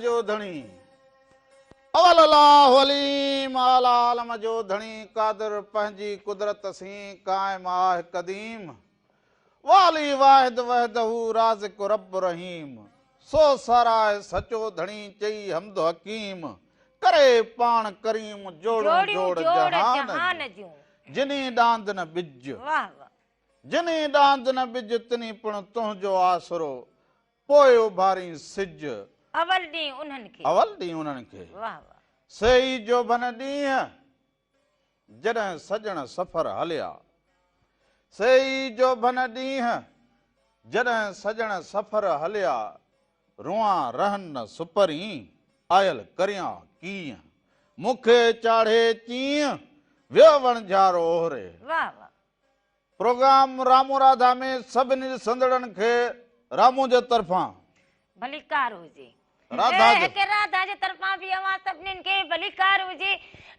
جو ڌڻي. اول الله عليم اعليٰ عالم جو ڌڻي قادر پنهنجي قدرت سين قائم آه قديم والي واحد وحده رازق رب رحيم سو ساراهه سچو ڌڻي چئي حمد حڪيم ڪري پاڻ ڪريم جوڙيون جوڙ جهان جون جني ڏاند نه ٻج جني ڏاند نه ٻج تني پڻ تنهنجو آسرو پوء اڀارين سج. اول ڏينهن انهن کي. اول ڏينهن انهن کي. واه واه. سي ئي جوڀن ڏينهن، جڏهن سڄڻ سفر هليا. سي ئي جوڀن ڏينهن، جڏهن سڄڻ سفر هليا. روئان رهن نه سپرين، آيل ڪريان ڪيئن. مون کي چاڙهي چيئن، ويو وڻجارو اوهري. واه واه. پروگرام رامو راڌا ۾ سڀني ڏسندڙن کي رامو جي طرفان. ڀليڪار هجي. راڌا جي. هڪ راڌا جي طرفان به اوهان سڀنين کي ڀليڪار هجي.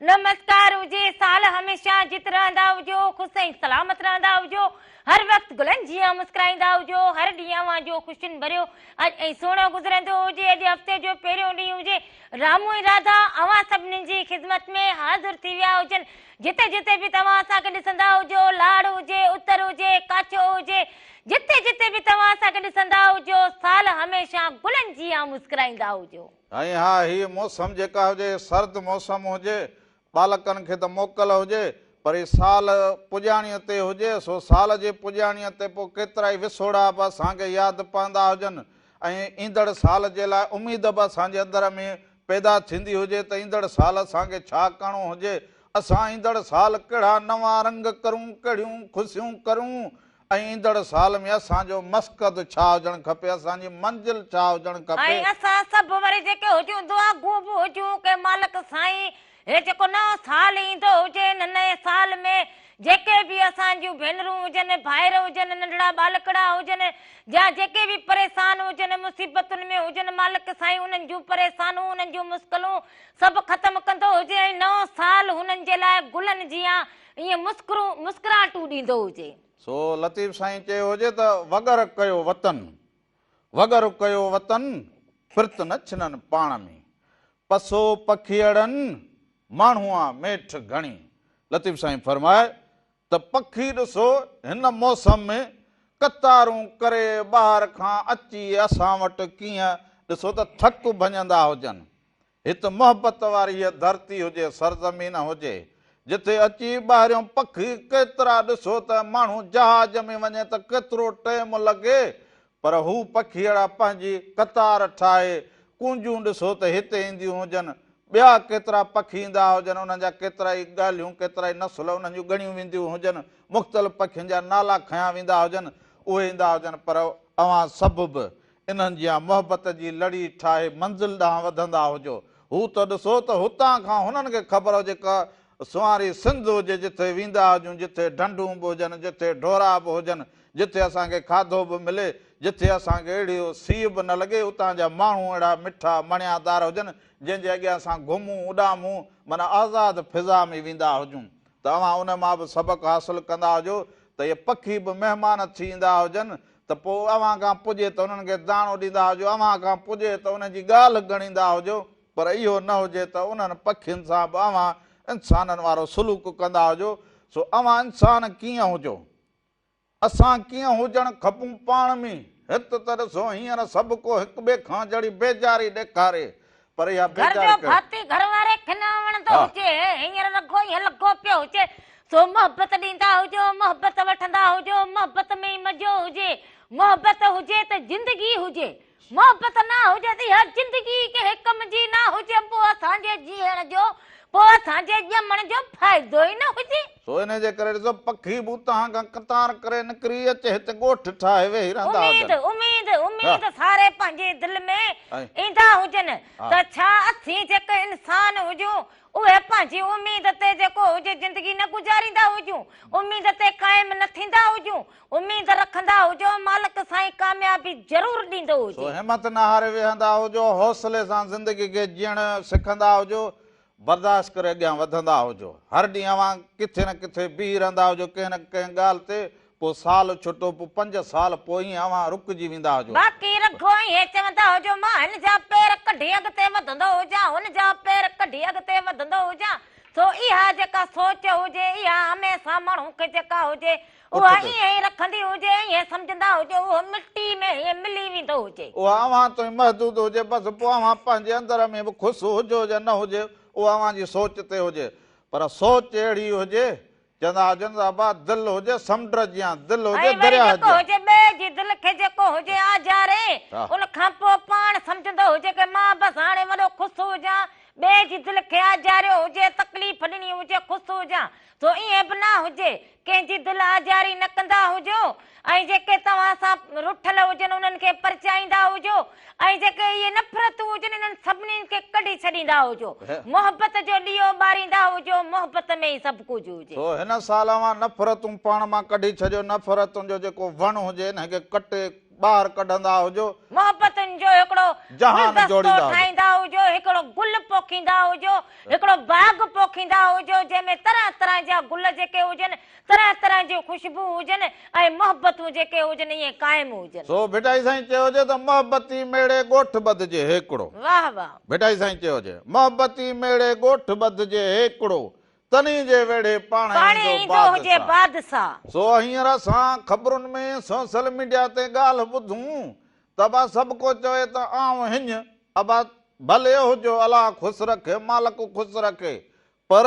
نمسڪار هجي. سال هميشه جت رهندا هجو خوش ۽ سلامت رهندا هجو. هر وقت گلن جيان مسڪرائيندا هجو. هر ڏينهن اوهان جو خوشين ڀريو ۽ سهڻو گذرندو هجي. اڄ هفتي جو پهريون ڏينهن هجي. رامو ۽ راڌا اوهان سڀنين جي خدمت ۾ حاضر ٿي ويا هجن. جتي جتي به توهان اسان کي ڏسندا هجو، لاڙ هجي، اتر هجي، ڪاڇو هجي، جتي جتي به توهان اسان کي ڏسندا هجو، سال هميشه گلن جيان مسڪرائيندا هجو. ۽ ها هيء موسم جيڪا هجي، سرد موسم هجي، ٻالڪن کي ته موڪل هجي، پر هي سال پڄاڻيء تي هجي، سو سال جي پڄاڻيء تي پوء ڪيترائي وسوڙا به اسان کي ياد پوندا هجن ۽ ايندڙ سال جي لاء اميد به اسان جي اندر ۾ پيدا ٿيندي هجي ته ايندڙ سال اسان کي ڇا ڪرڻو هجي، اسان ايندڙ سال ڪهڙا نوان رنگ ڪرون، ڪهڙيون خوشيون ڪرون ۽ ايندڙ سال ۾ اسان جو مسقد ڇا هجڻ کپي، اسان جي منزل ڇا هجڻ کپي. ۽ اسان سڀ وري جيڪي هجون دعاگو به هجون ڪي مالڪ سائين هي جيڪو نئون سال ايندو هجي ان نئين سال ۾ جيڪي به اسان جون ڀينرون هجن، ڀائر هجن، ننڍڙا ٻالڪڙا هجن يا جيڪي به پريشان هجن، مصيبتن ۾ هجن، مالڪ سائين انهن جون پريشانون، انهن جون مشڪلون سڀ ختم ڪندو هجي ۽ نئون سال هنن جي لاء گلن جيان ائين مسڪراهٽون ڏيندو هجي. سو لطيف سائين چيو هجي ته وڳر ڪيو وطن، وڳر ڪيو وطن، پرت نه ڇنن پاڻ ۾. پسو پکيئڙن، ماڻهوئان ميٺ گهڻي. لطيف سائين فرمائي ته پکي ڏسو هن موسم ۾ قطارون ڪري ٻاهر کان اچي اسان وٽ ڪيئن ڏسو ته ٿڪ ڀڃندا هجن. هت محبت واري هيء ڌرتي هجي، سرزمين هجي، جتي اچي ٻاهريون پکي ڪيترا ڏسو ته ماڻهو جهاز ۾ وڃي ته ڪيترو ٽيم لڳي پر هو پکيئڙا پنهنجي قطار ٺاهي ڪونجون ڏسو ته هتي اينديون هجن، ٻيا ڪيترا پکي ايندا هجن، انهن جا ڪيترائي ڳالهيون، ڪيترائي نسل انهن جون ڳڻيون وينديون هجن، مختلف پکين جا نالا کنيا ويندا هجن، اهي ايندا هجن، پر اوهان سڀ به انهن جيان محبت جي لڙي ٺاهي منزل ڏانهن وڌندا هجو. هو ته ڏسو ته هتان کان هنن کي خبر هجي ڪا سنواري سنڌ هجي جتي ويندا هجون، جتي ڍنڍون به هجن، جتي ڍورا به هجن، جتي اسان کي کاڌو به ملي، جتي اسان کي اهڙي سيء به نه لڳي، اتان جا ماڻهو اهڙا مٺا مڻيادار هجن، جنهن جي اڳيان اسان گهمون، اڏامون، معنيٰ آزاد فضا ۾ ويندا هجون ته اوهان ان مان به سبق حاصل ڪندا هجو ته اهي پکي به مهمان ٿي ايندا هجن ته پوء اوهان کان پڄي ته انهن کي داڻو ڏيندا هجو، اوهان کان پڄي ته انهن جي ڳالهه ڳڻيندا هجو. پر اهو نه هجي ته انهن پکين سان به اوهان انسانن وارو سلوڪ ڪندا هجو، سو اوهان انسان ڪيئن هجو؟ اسان ڪيئن هجڻ کپون پاڻ ۾؟ هت ته ڏسو هينئر سڀ ڪو هڪ ٻئي کان جهڙي بيزاري ڏيکاري، پر اها گهر جو بيزاري ڪهڙي؟ ڀاتي گهر واري کي نه وڻندو هجي، هينئر رڳو ائين لڳو پيو هجي، سو محبت ڏيندا هجو، محبت وٺندا هجو، محبت ۾ ئي مزو هجي، محبت هجي ته زندگي هجي، محبت نه هجي ته اها زندگي ڪنهن ڪم جي نه هجي، پوء اسان جي جيئڻ جو، پوء اسان جي ڄمڻ جو فائدو ئي نه هجي. سو انهيء جي ڪري ڏسو پکي به اتان کان قطار ڪري نڪري اچي هتي ڳوٺ ٺاهي ويهي رهندا اميد، هجن. اميد، اميد ساري پنهنجي دل ۾ ايندا هجن ته ڇا اسين جيڪي انسان هجون، اهي پنهنجي اميد تي جيڪو هجي زندگي نه گذاريندا هجون، اميد تي قائم نه ٿيندا هجون، اميد رکندا هجو مالڪ سائين ڪاميابي ضرور ڏيندو هجي. سو همت نه هاري ويهندا هجو، حوصلي سان زندگي کي جيئڻ سکندا هجو، برداشت ڪري اڳيان وڌندا هجو. هر ڏينهن اوهان ڪٿي نه ڪٿي بيهي رهندا هجو ڪنهن نه ڪنهن ڳالهه تي، پوء سال ڇٽو، پوء پنج سال، پوء ائين اوهان رڪجي ويندا هجو. باقي رڳو ائين چوندا هجو، مان هن جا پير ڪڍي اڳتي وڌندو هجان، هن جا پير ڪڍي اڳتي وڌندو هجان. سو اها جيڪا سوچ هجي، اها هميشه ماڻهو کي جيڪا هجي، اها ائين ئي رکندي هجي، ائين سمجهندا هجو، اهو مٽي ۾ ائين ملي ويندو هجي. اها اوهان تائين محدود هجي، بس پوء اوهان پنهنجي اندر ۾ به خوش هجو يا نه هجي، اهو اوهان جي سوچ تي هجي. پر سوچ اهڙي هجي، چوندا هجن ته ابا دل هجي سمنڊ جيان، دل هجي ۽ وري درياهه جيڪو جيان. هجي ٻئي جي دل کي جيڪو هجي آزاري، ان کان پوء پاڻ سمجهندو هجي ڪه مان بس هاڻي وڏو خوش هجان، ٻئي جي دل کي آزاريو هجي، تڪليف ڏني هجي، خوش هجان، سو ائين به نه هجي، ڪنهن جي دل آزاري نه ڪندا هجو ۽ جيڪي توهان سان رٺل هجن انهن کي پرچائيندا هجو ۽ جيڪي اهي نفرتون هجن انهن سڀني کي ڪڍي ڇڏيندا هجو. محبت جو ڏيئو ٻاريندا هجو، محبت ۾ ئي سڀ ڪجهه هجي. سو هن سال اوهان نفرتون پاڻ مان ڪڍي ڇڏيو، نفرتن جو جيڪو وڻ هجي انهي کي ڪٽي ٻاهر ڪڍندا هجو. محبتن جو هڪڙو جهان گلدستو جوڙيندا هجو. ٺاهيندا هجو، هڪڙو گل پوکيندا هجو، هڪڙو باغ پوکيندا هجو، جنهن ۾ طرح طرح جا گل جيڪي هجن، طرح طرح جون خوشبو هجن ۽ محبتون جيڪي هجن اهي قائم هجن. سو ڀٽائي سائين چيو هجي ته محبتي ميڙي ڳوٺ ٻڌجي هيڪڙو. واهه واهه. ڀٽائي سائين چيو هجي محبتي ميڙي ڳوٺ ٻڌجي هيڪڙو، تني جي ويڙهي پاڻ پاڻ ايندو ايندو هجي بادشاهه. بادشاهه. سو هينئر اسان خبرن ۾ سوشل ميڊيا تي ڳالهه ٻڌون ته ابا سڀ ڪو چوي ته آئون هڃ، ابا ڀلي هجو الله خوش رکي مالڪ خوش رکي پر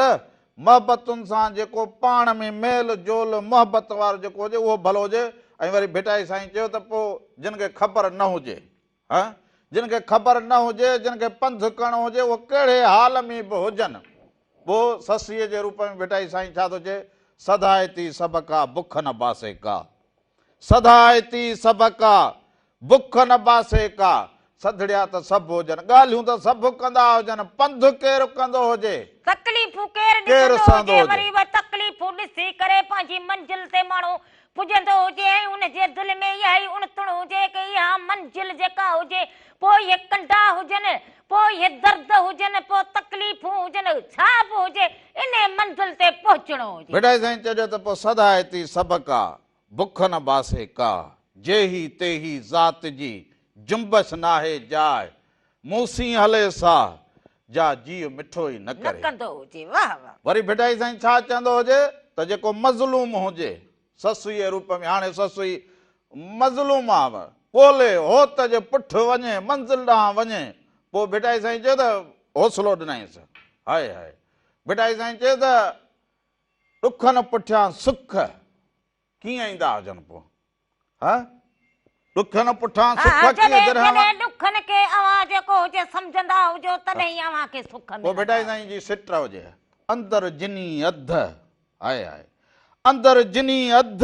محبتن سان جيڪو پاڻ ۾ ميل جول محبت وارو جيڪو هجي اهو ڀلو هجي ۽ وري ڀٽائي سائين چيو ته پوء جن کي خبر نه هجي ها جن کي خبر نه هجي جن کي پنڌ ڪرڻو هجي اهو ڪهڙي حال ۾ به هجن پوء سسئي جي روپ ۾ ڀٽائي سائين ڇا ٿو چئي سڌائتي سڀڪا بک نه باسي ڪا. سڌائتي سڀڪا، بک نه باسي ڪا. سڌڙيا ته سڀ هجن، ڳالهيون ته سڀ ڪندا هجن، پنڌ ڪير ڪندو هجي؟ تڪليفون ڪير ڪير ڏسندو سهندو هجي؟ هجي؟ وري اهي تڪليفون ڏسي ڪري پنهنجي منزل تي ماڻهو پڄندو هجي ۽ ان جي دل ۾ اها ئي اڻتڻ هجي ڪه اها منزل جيڪا هجي، پوء اهي ڪنڊا هجن، پوء اهي درد هجن، پوء تڪليفون هجن، ڇا به هجي، انهي منزل تي پهچڻو هجي. ڀٽائي سائين چيو ته پوء سڌائتي سڀڪا، بک نه باسي ڪا، جيهي تيهي ذات جي، جنبش ناهي جاء، مون سين هلي ساهه، جا جيء مٺو ئي نه نه ڪري. ڪندو هجي. واهه واهه. وري ڀٽائي سائين ڇا چوندو هجي ته جيڪو مظلوم هجي، سسئيء روپ ۾، هاڻي سسئي مظلوم آ، ڪولهي هوت جي پٺ وڃي، منزل ڏانهن وڃي، پوء ڀٽائي سائين چيو ته حوصلو ڏنائينس، هاء هاء. ڀٽائي سائين چيو ته ڏکن پٺيان سک ڪيئن ايندا هجن پوء ها ڏکن پٺيان سک ها ڪيئن جڏهن جڏهن اوهان جڏهن ڏکن کي اوهان جيڪو هجي سمجهندا هجو تڏهن ئي اوهان کي سک پوء ملندا. ڀٽائي سائين جي سٽ هجي اندر جني اڌ هاء هاء اندر جني اڌ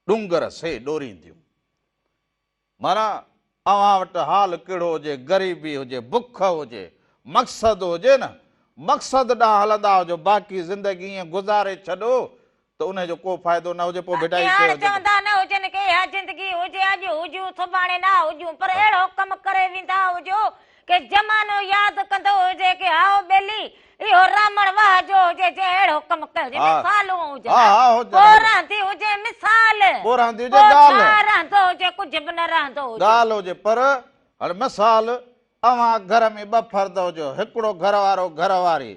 ڏونگر سي ڏورينديون. معنيٰ اوهان وٽ حال ڪهڙو هجي، غريبي هجي، بک هجي، مقصد هجي نه، مقصد ڏانهن هلندا هجو، باقي زندگي ائين گذاري ڇڏو ته انهي جو ڪو فائدو نه هجي، پوء باقي ڀٽائي هاڻ چيو هجي ته. چوندا نه هجن ڪه اها زندگي هجي، اڄ هجون سڀاڻي نه هجون، پر اهڙو ڪم ڪري ويندا هجو ڪه زمانو ياد ڪندو هجي ڪه هائو ٻيلي اهو رامڻ واهه جو هجي جنهن اهڙو ڪم ڪيو هجي مثالون هجن پوء رهندي هجي مثال پوء رهندي هجي پوء ڳالهه ڇا رهندو هجي ڪجهه به نه رهندو هجي. ڳالهه هجي پر هاڻي مثال اوهان گهر ۾ ٻه فرد هجو هڪڙو گهر وارو گهر واري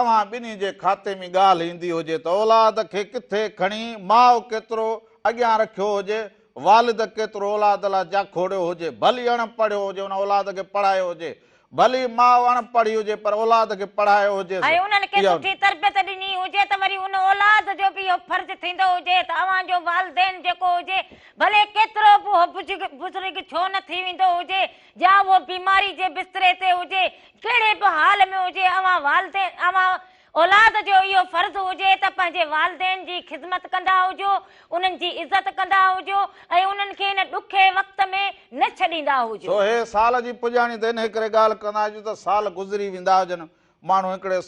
اوهان ٻنهي جي کاتي ۾ ڳالهه ايندي هجي ته اولاد کي ڪٿي کڻي ماء ڪيترو اڳيان رکيو هجي، والد ڪيترو اولاد لاء جاکوڙيو هجي، ڀلي اڻ پڙهيو هجي ان اولاد کي پڙهايو هجي، ڀلي ماء اڻ پڙهي هجي پر اولاد کي پڙهايو هجيس. ۽ انهن کي اها. سٺي تربيت ڏني هجي ته وري ان اولاد جو به اهو فرض ٿيندو هجي ته اوهان جو والدين جيڪو هجي ڀلي ڪيترو به اهو بزرگ ڇو نه ٿي ويندو هجي يا اهو بيماري جي بستري تي هجي ڪهڙي به حال ۾ هجي اوهان والدين اوهان اولاد جو اهو فرض هجي ته پنهنجي والدين جي خدمت ڪندا هجو انهن جي عزت ڪندا هجو ۽ انهن کي ان ڏکي وقت ۾ نه ڇڏيندا هجو. سو هي سال جي پڄاڻي ته انهي ڪري ڳالهه ڪندا هجون ته سال گذري ويندا هجن ماڻهو هڪڙي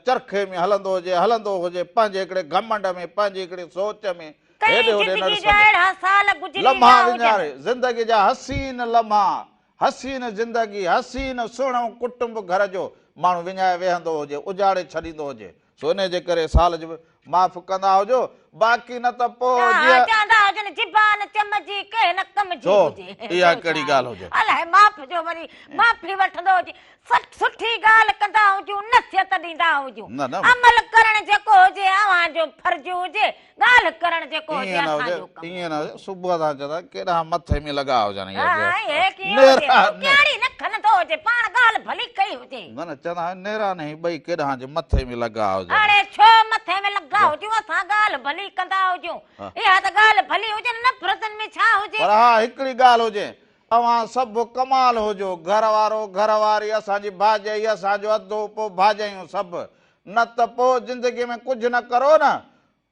چرخي ۾ هلندو هجي هلندو هجي پنهنجي هڪڙي گهمنڊ ۾ پنهنجي هڪڙي سوچ ۾ ڪئين هيڏي هوڏي نه زندگي جا ڏسندو اهڙا سال گذري لمحا ويا هجن. وڃاري زندگي جا حسين لمحا حسين زندگي، حسين سهڻو ڪٽنب گهر جو ماڻهو وڃائي ويهندو هجي، اجاڙي ڇڏيندو هجي. سو انهيء جي ڪري سال جي معاف ڪندا هجو، باقي نه ته پوء جيئن. چوندا هجن زبان چم جي ڪنهن نه ڪم جي ڇو؟ هجي. اها ڪهڙي ڳالهه هجي؟ الائي معاف جو وري معافي وٺندو هجي. سٺي ڳالهه ڪندا هجون، نصيحت ڏيندا هجون. نه نه. عمل ڪرڻ جيڪو هجي اوهان جو فرض هجي، ڳالهه ڪرڻ جيڪو هجي ائين نه اسان هجي، جو ڪم. ائين نه هجي، صبح سان چوندا ڪيڏانهن مٿي ۾ لڳا هجن اهي. ها هي ڪيئن هجي، نيرا ڪهڙي نه کلندو هجي، پاڻ ڳالهه ڀلي ڪئي هجي. نه نه چوندا آهن نيرا نه هي ٻئي ڪيڏانهن جي مٿي ۾ لڳا هجن. اڙي ڇو مٿي ۾ لڳا هجون، اسان ڳالهه ڀلي ڪندا هجون. اها ته ڳالهه ڀلي هجي نه نفرتن ۾ ڇا هجي. پر ها هڪڙي ڳالهه هجي، اوهان سڀ ڪمال هجو، گهر وارو گهر واري اسان جي ڀاڄائي اسان جو اڌو پوء ڀاڄايون سڀ، نه ته پوء زندگي ۾ ڪجهه نه ڪرو نه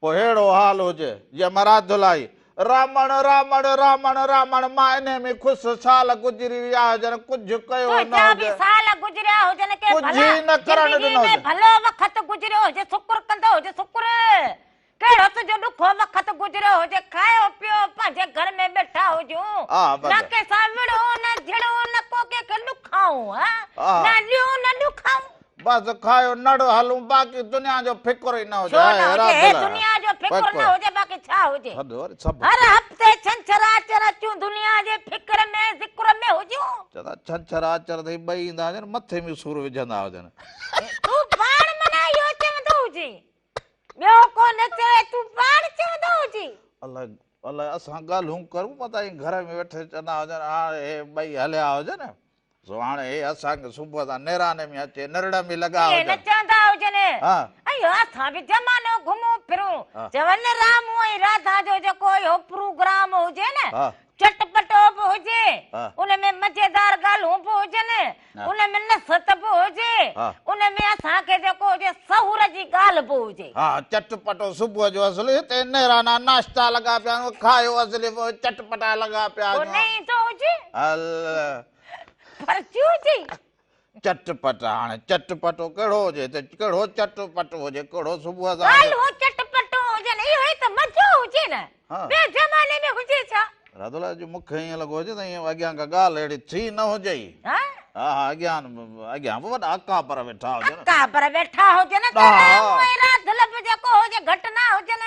پوء ههڙو حال هجي جيئن مرادلائي، رامڻ رامڻ رامڻ رامڻ مان انهي ۾ خوش سال گذري ويا هجن ڪجهه ڪيو نه تنهنجا به هجي. سال گذريا هجن ڪي ڪجهه ڀلا ئي نه ڪرڻ زندگي ڏنو ۾ هجي. ڀلو وقت گذريو هجي شڪر ڪندو هجي شڪر ڪهڙو تنهنجو ڏکو وقت گذريو هجي کايو پيو پنهنجي گهر ۾ ويٺا هجون آه بس. نه ڪنهن سان وڙهون نه جهڙون نه ڪو ڪنهن کي ڏکائون ها آه. نه ڏيون نه ڏکائون. بس کايو نڙ هلون باقي دنيا جو فڪر ئي نه هجي. ڇو نه هجي هي دنيا جو فڪر نه هجي باقي ڇا هجي. هر هفتي ڇنڇر آچر اچون دنيا جي فڪر ۾ ذڪر ۾ هجون. چوندا ڇنڇر آچر تي ٻئي ايندا هجن مٿي ۾ سور وجهندا هجن. تون پاڻ معنيٰ اهو چوندو هجين ٻيو ڪو نه چوي تون پاڻ چوندو هجين. الائي الائي اسان ڳالهيون ڪرون متان ائين گهر ۾ ويٺي چوندا هجن هاڻي هي ٻئي هليا هجن. سو هاڻي هي اسان کي صبح سان نيراني ۾ اچي نرڙ ۾ لڳا ائين نه هجن. چوندا هجن. ها. ۽ اسان به زمانو گهمون ڦرون. ها. چون رامون ۽ راڌا جو جيڪو اهو پروگرام هجي نه، ها. چٽپٽو به هجي، ها. ان ۾ مزيدار ڳالهون به هجن، ها. ان ۾ نصيحت به هجي، ها. ان ۾ اسان کي جيڪو هجي سهور جي ڳالهه به هجي. ها چٽپٽو صبح جو اصل هتي نيرانا ناشتا لڳا پيا آهن، کايو اصل پوء چٽپٽا لڳا پيا پوء آهن. نه ايندو هجي. هل. پر چيو چئي. چٽ پٽ هاڻي چٽ پٽو ڪهڙو هجي هتي ڪهڙو چٽ پٽ هجي ڪهڙو صبح سان ڳالهه چٽ پٽو هجن اهو ئي ته مزو هجي نه ها. ٻئي زماني ۾ هجي ڇا؟ رادولا اڄ مون کي ائين لڳو هجي ته ائين اڳيان ڪا ڳالهه اهڙي ٿي نه هجي ئي. ها؟ ها ها اڳيان اڳيان به وڏا اڪابر ويٺا هجن. اڪابر ويٺا هجن ته ڏاها. رامو ۽ راڌل به جيڪو هجي گهٽ نه هجن.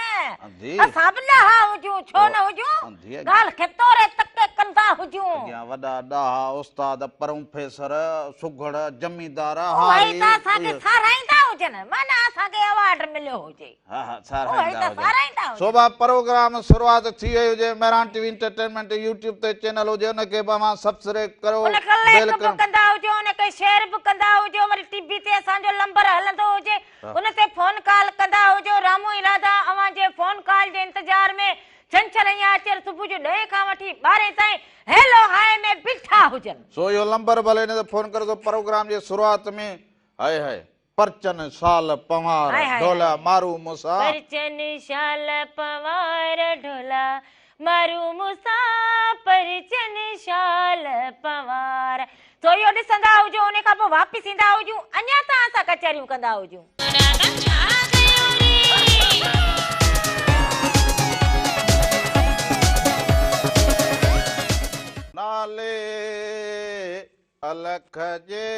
انڌي. اسان به ڏاها هجون ڇو نه هجون. انڌي. ڳالهه کي توري تڪي ڪندا هجون. اڳيان وڏا ڏاها استاد، پروفيسر، سگهڙ، جميدار، اهي هاري. ته اسان کي ساراهيندا هجن معنيٰ اسان کي ايوارڊ مليو هجي. ها ها اهي ساراهيندا ته هجن. ساراهيندا هجن. سوڀا پروگرام شروعات ٿي وئي هجي مهراڻ ٽي وي انٽرٽينمينٽ يوٽيوب تي چينل هجي ان کي به اوهان سبسريب ڪريو ان کي بيل لائيڪ به ڪريو. ڪندا هجو ان کي شيئر به ڪندا هجو وري ٽي وي تي اسان جو لمبر هلندو هجي ان تي فون ڪال ڪندا هجو رامو ۽ راڌا اوهان جي فون ڪال جي انتظار ۾ ڇنڇر ۽ آچر صبح جو ڏهين کان وٺي ٻارهين تائين هيلو هاء ۾ بيٺا هجن. سو اهو لمبر ڀلي ان تي فون ڪريو ته پروگرام جي شروعات ۾ هاء هاء پرچن شال پنوار هاء هاء ڍولا مارو مون سان. پرچن شال پنوار ڍولا مارو مون سان پرچن شال پنوار. سو اهو ڏسندا هجو ان کان پوء واپس ايندا هجون اڃا توهان سان ڪچهريون ڪندا هجون. نالي الک جي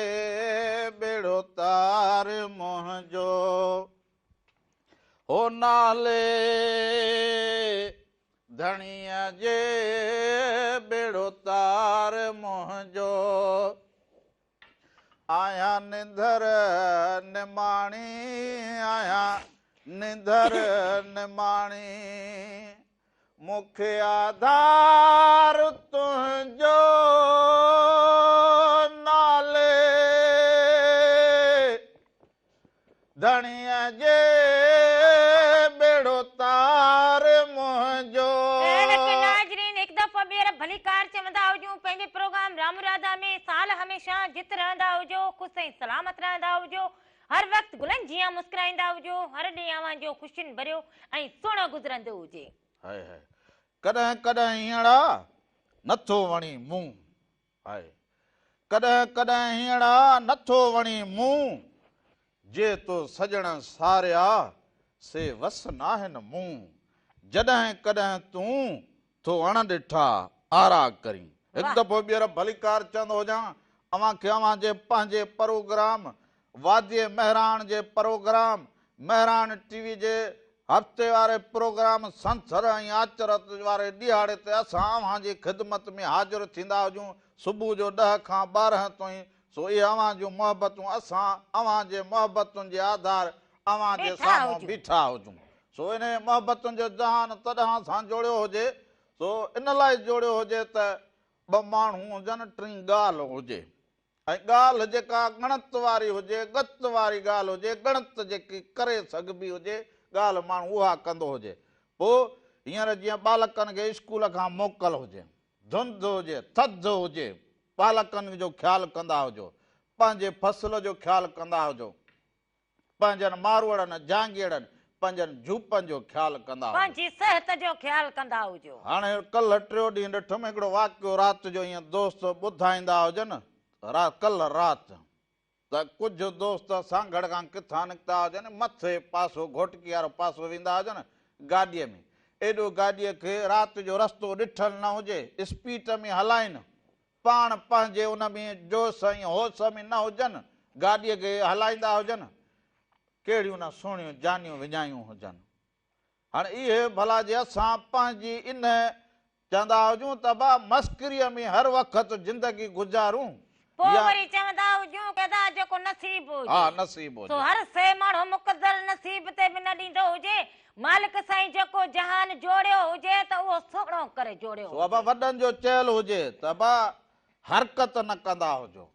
ٻيڙو تار منهنجو هو نالي ڌڻيء جي ٻيڙو تار منهنجو آهيان نڌر نماڻي آهيان نڌر نماڻي مون کي آڌار تنهنجو نالي ڌڻيء جي ٻيڙو تار منهنجو. ناظرين هڪ دفعو ٻيهر ڀليڪار چوندا هجون پنهنجي پروگرام رام راڌا ۾ سال هميشه جت رهندا هجو خوش ۽ سلامت رهندا هجو هر وقت گلن جيان مسڪرائيندا هجو هر ڏينهن اوهان جو خوشين ڀريو ۽ سهڻو گذرندو هجي. هاء هاء ڪڏهن ڪڏهن هينئڙا نٿو وڻي مون هاء ڪڏهن ڪڏهن هينئڙا نٿو وڻي مون جي تو سڄڻ ساريا سي وس ناهن مون جڏهن ڪڏهن تون ٿو اڻ ڏٺا آرا ڪرين. هڪ دفعو ٻيهر ڀليڪار چوندو هجان اوهان کي اوهان جي پنهنجي پروگرام واديء مهراڻ جي پروگرام مهراڻ ٽي وي جي هفتي واري پروگرام سنڇر ۽ آچر واري ڏهاڙي تي اسان اوهان جي خدمت ۾ حاضر ٿيندا هجون صبح جو 10 کان 12 تائين. سو اهي اوهان جون محبتون اسان اوهان جي محبتن جي آڌار اوهان جي سامهون بيٺا هجون. سو انهي محبتن جو جهان تڏهن اسان جوڙيو هجي سو ان لاء جوڙيو هجي ته ٻه ماڻهو هجن ٽين ڳالهه هجي ۽ ڳالهه جيڪا ڳڻت واري هجي ڳت واري ڳالهه هجي ڳڻت جيڪي ڪري سگهبي هجي ڳالهه ماڻهو اها ڪندو هجي. پوء هينئر جيئن ٻالڪن کي اسڪول کان موڪل هجي ڌنڌ هجي ٿڌ هجي ٻالڪن جو خيال ڪندا هجو پنهنجي فصل جو خيال ڪندا هجو پنهنجن ماروئڙن جهانگيئڙن پنهنجن جهوپن جو خيال ڪندا هجو. پنهنجي صحت جو خيال ڪندا هجو. هاڻي ڪلهه ٽيو ڏينهن ڏٺم هڪڙو واقعو رات جو ائين دوست ٻڌائيندا هجن ڪلهه رات ته ڪجهه دوست سانگهڙ کان ڪٿان نڪتا هجن مٿي پاسو گهوٽڪي وارو پاسو ويندا هجن گاڏيء ۾ ايڏو گاڏيء کي رات جو رستو ڏٺل نه هجي اسپيڊ ۾ هلائين پاڻ پنهنجي ان ۾ جوش ۽ هوش ۾ نه هجن، گاڏيء کي هلائيندا هجن، ڪهڙيون نه سهڻيون جانيون وڃايون هجن. هاڻ اهي ڀلا جي اسان پنهنجي ان چوندا هجون ته ابا مسڪريء ۾ هر وقت زندگي گذارون پوء وري چوندا هجون ته ادا جيڪو نصيب هجي. ها نصيب هجي. سو هر شيء ماڻهو مقدر نصيب تي به نه ڏيندو هجي. مالڪ سائين جيڪو جهان جوڙيو هجي ته اهو سهڻو ڪري جوڙيو سو ابا وڏن جو چيل هجي ته ابا حرڪت نه ڪندا هجو.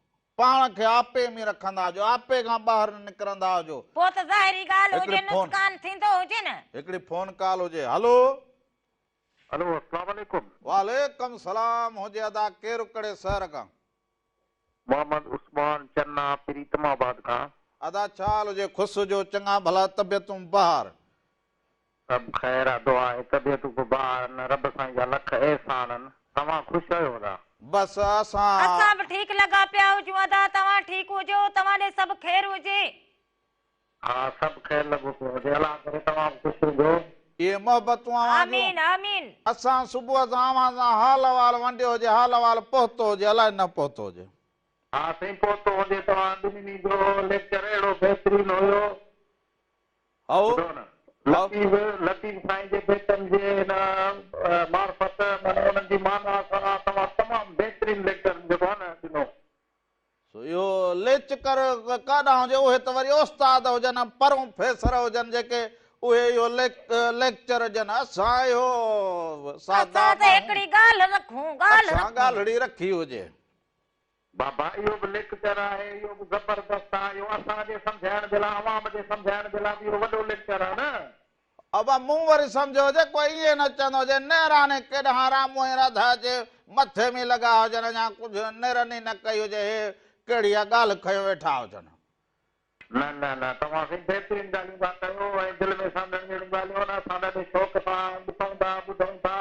پاڻ کي آپي ۾ رکندا هجو. آپي کان ٻاهر نه نڪرندا هجو. پوء ته ظاهري ڳالهه هجي نقصان ٿيندو هجي نه. هڪڙي فون ڪال هجي. هلو. هلو اسلام عليڪم. وعليڪم سلام هجي ادا ڪير ڪهڙي شهر کان. محمد عثمان چنا پريتم آباد کان. ادا ڇا حال هجي خوش هجو چڱا ڀلا طبيعتون بهار. سڀ خير آ دعا آهي طبيعتون به بهار آهن رب سائين جا لک احسان آهن توهان خوش آهيو ادا. بس اسان. اسان به ٺيڪ لڳا پيا هجون ادا توهان ٺيڪ هجو توهان ڏي سڀ خير هجي. ها سڀ خير لڳو پيو هجي الله ڪري توهان به خوش هجو. اهي محبتون اوهان جون. آمين آمين. اسان صبح سان اوهان سان حال احوال ونڊيو هجي حال احوال پهتو هجي الائي نه پهتو هجي. ها سائين پهتو هجي توهان ٻنهي جو ليڪچر اهڙو بهترين هيو. هائو ٻڌو نه لطيف لطيف سائين جي بيتن جي هن معرفت معنيٰ انهن جي معنيٰ سان توهان تمام بهترين ليڪچر جيڪو آهي نه ڏنو. سو اهو ليچڪر ڪاڏانهن هجي، اهي ته وري استاد هجن ۽ پروفيسر هجن جيڪي اهي اهو ليڪچر ڏين، اسان اهو سادا اسان ته ماڻهو، هڪڙي ڳالهه رکون، ڳالهه اسان رکون. ڳالهڙي رکي هجي. بابا اهو به ليڪچر آهي، اهو به زبردست آهي، اهو اسان جي سمجهائڻ جي لاء، عوام جي سمجهائڻ جي لاء به اهو وڏو ليڪچر آهي نه. ابا مون وري سمجهيو هجي ڪو ائين نه چوندو هجي نيراني ڪيڏانهن رامو ۽ راڌا جي مٿي ۾ لڳا هجن يا ڪجهه نيرن ئي نه ڪئي هجي هي ڪهڙي اها ڳالهه کنيو ويٺا هجن. نه نه نه توهان سائين بهترين ڳالهيون ٿا ڪيو ۽ دل ۾ سانڍڻ جهڙيون ڳالهيون آهن اسان ڏاڍي شوق سان ڏسون ٿا ٻڌون ٿا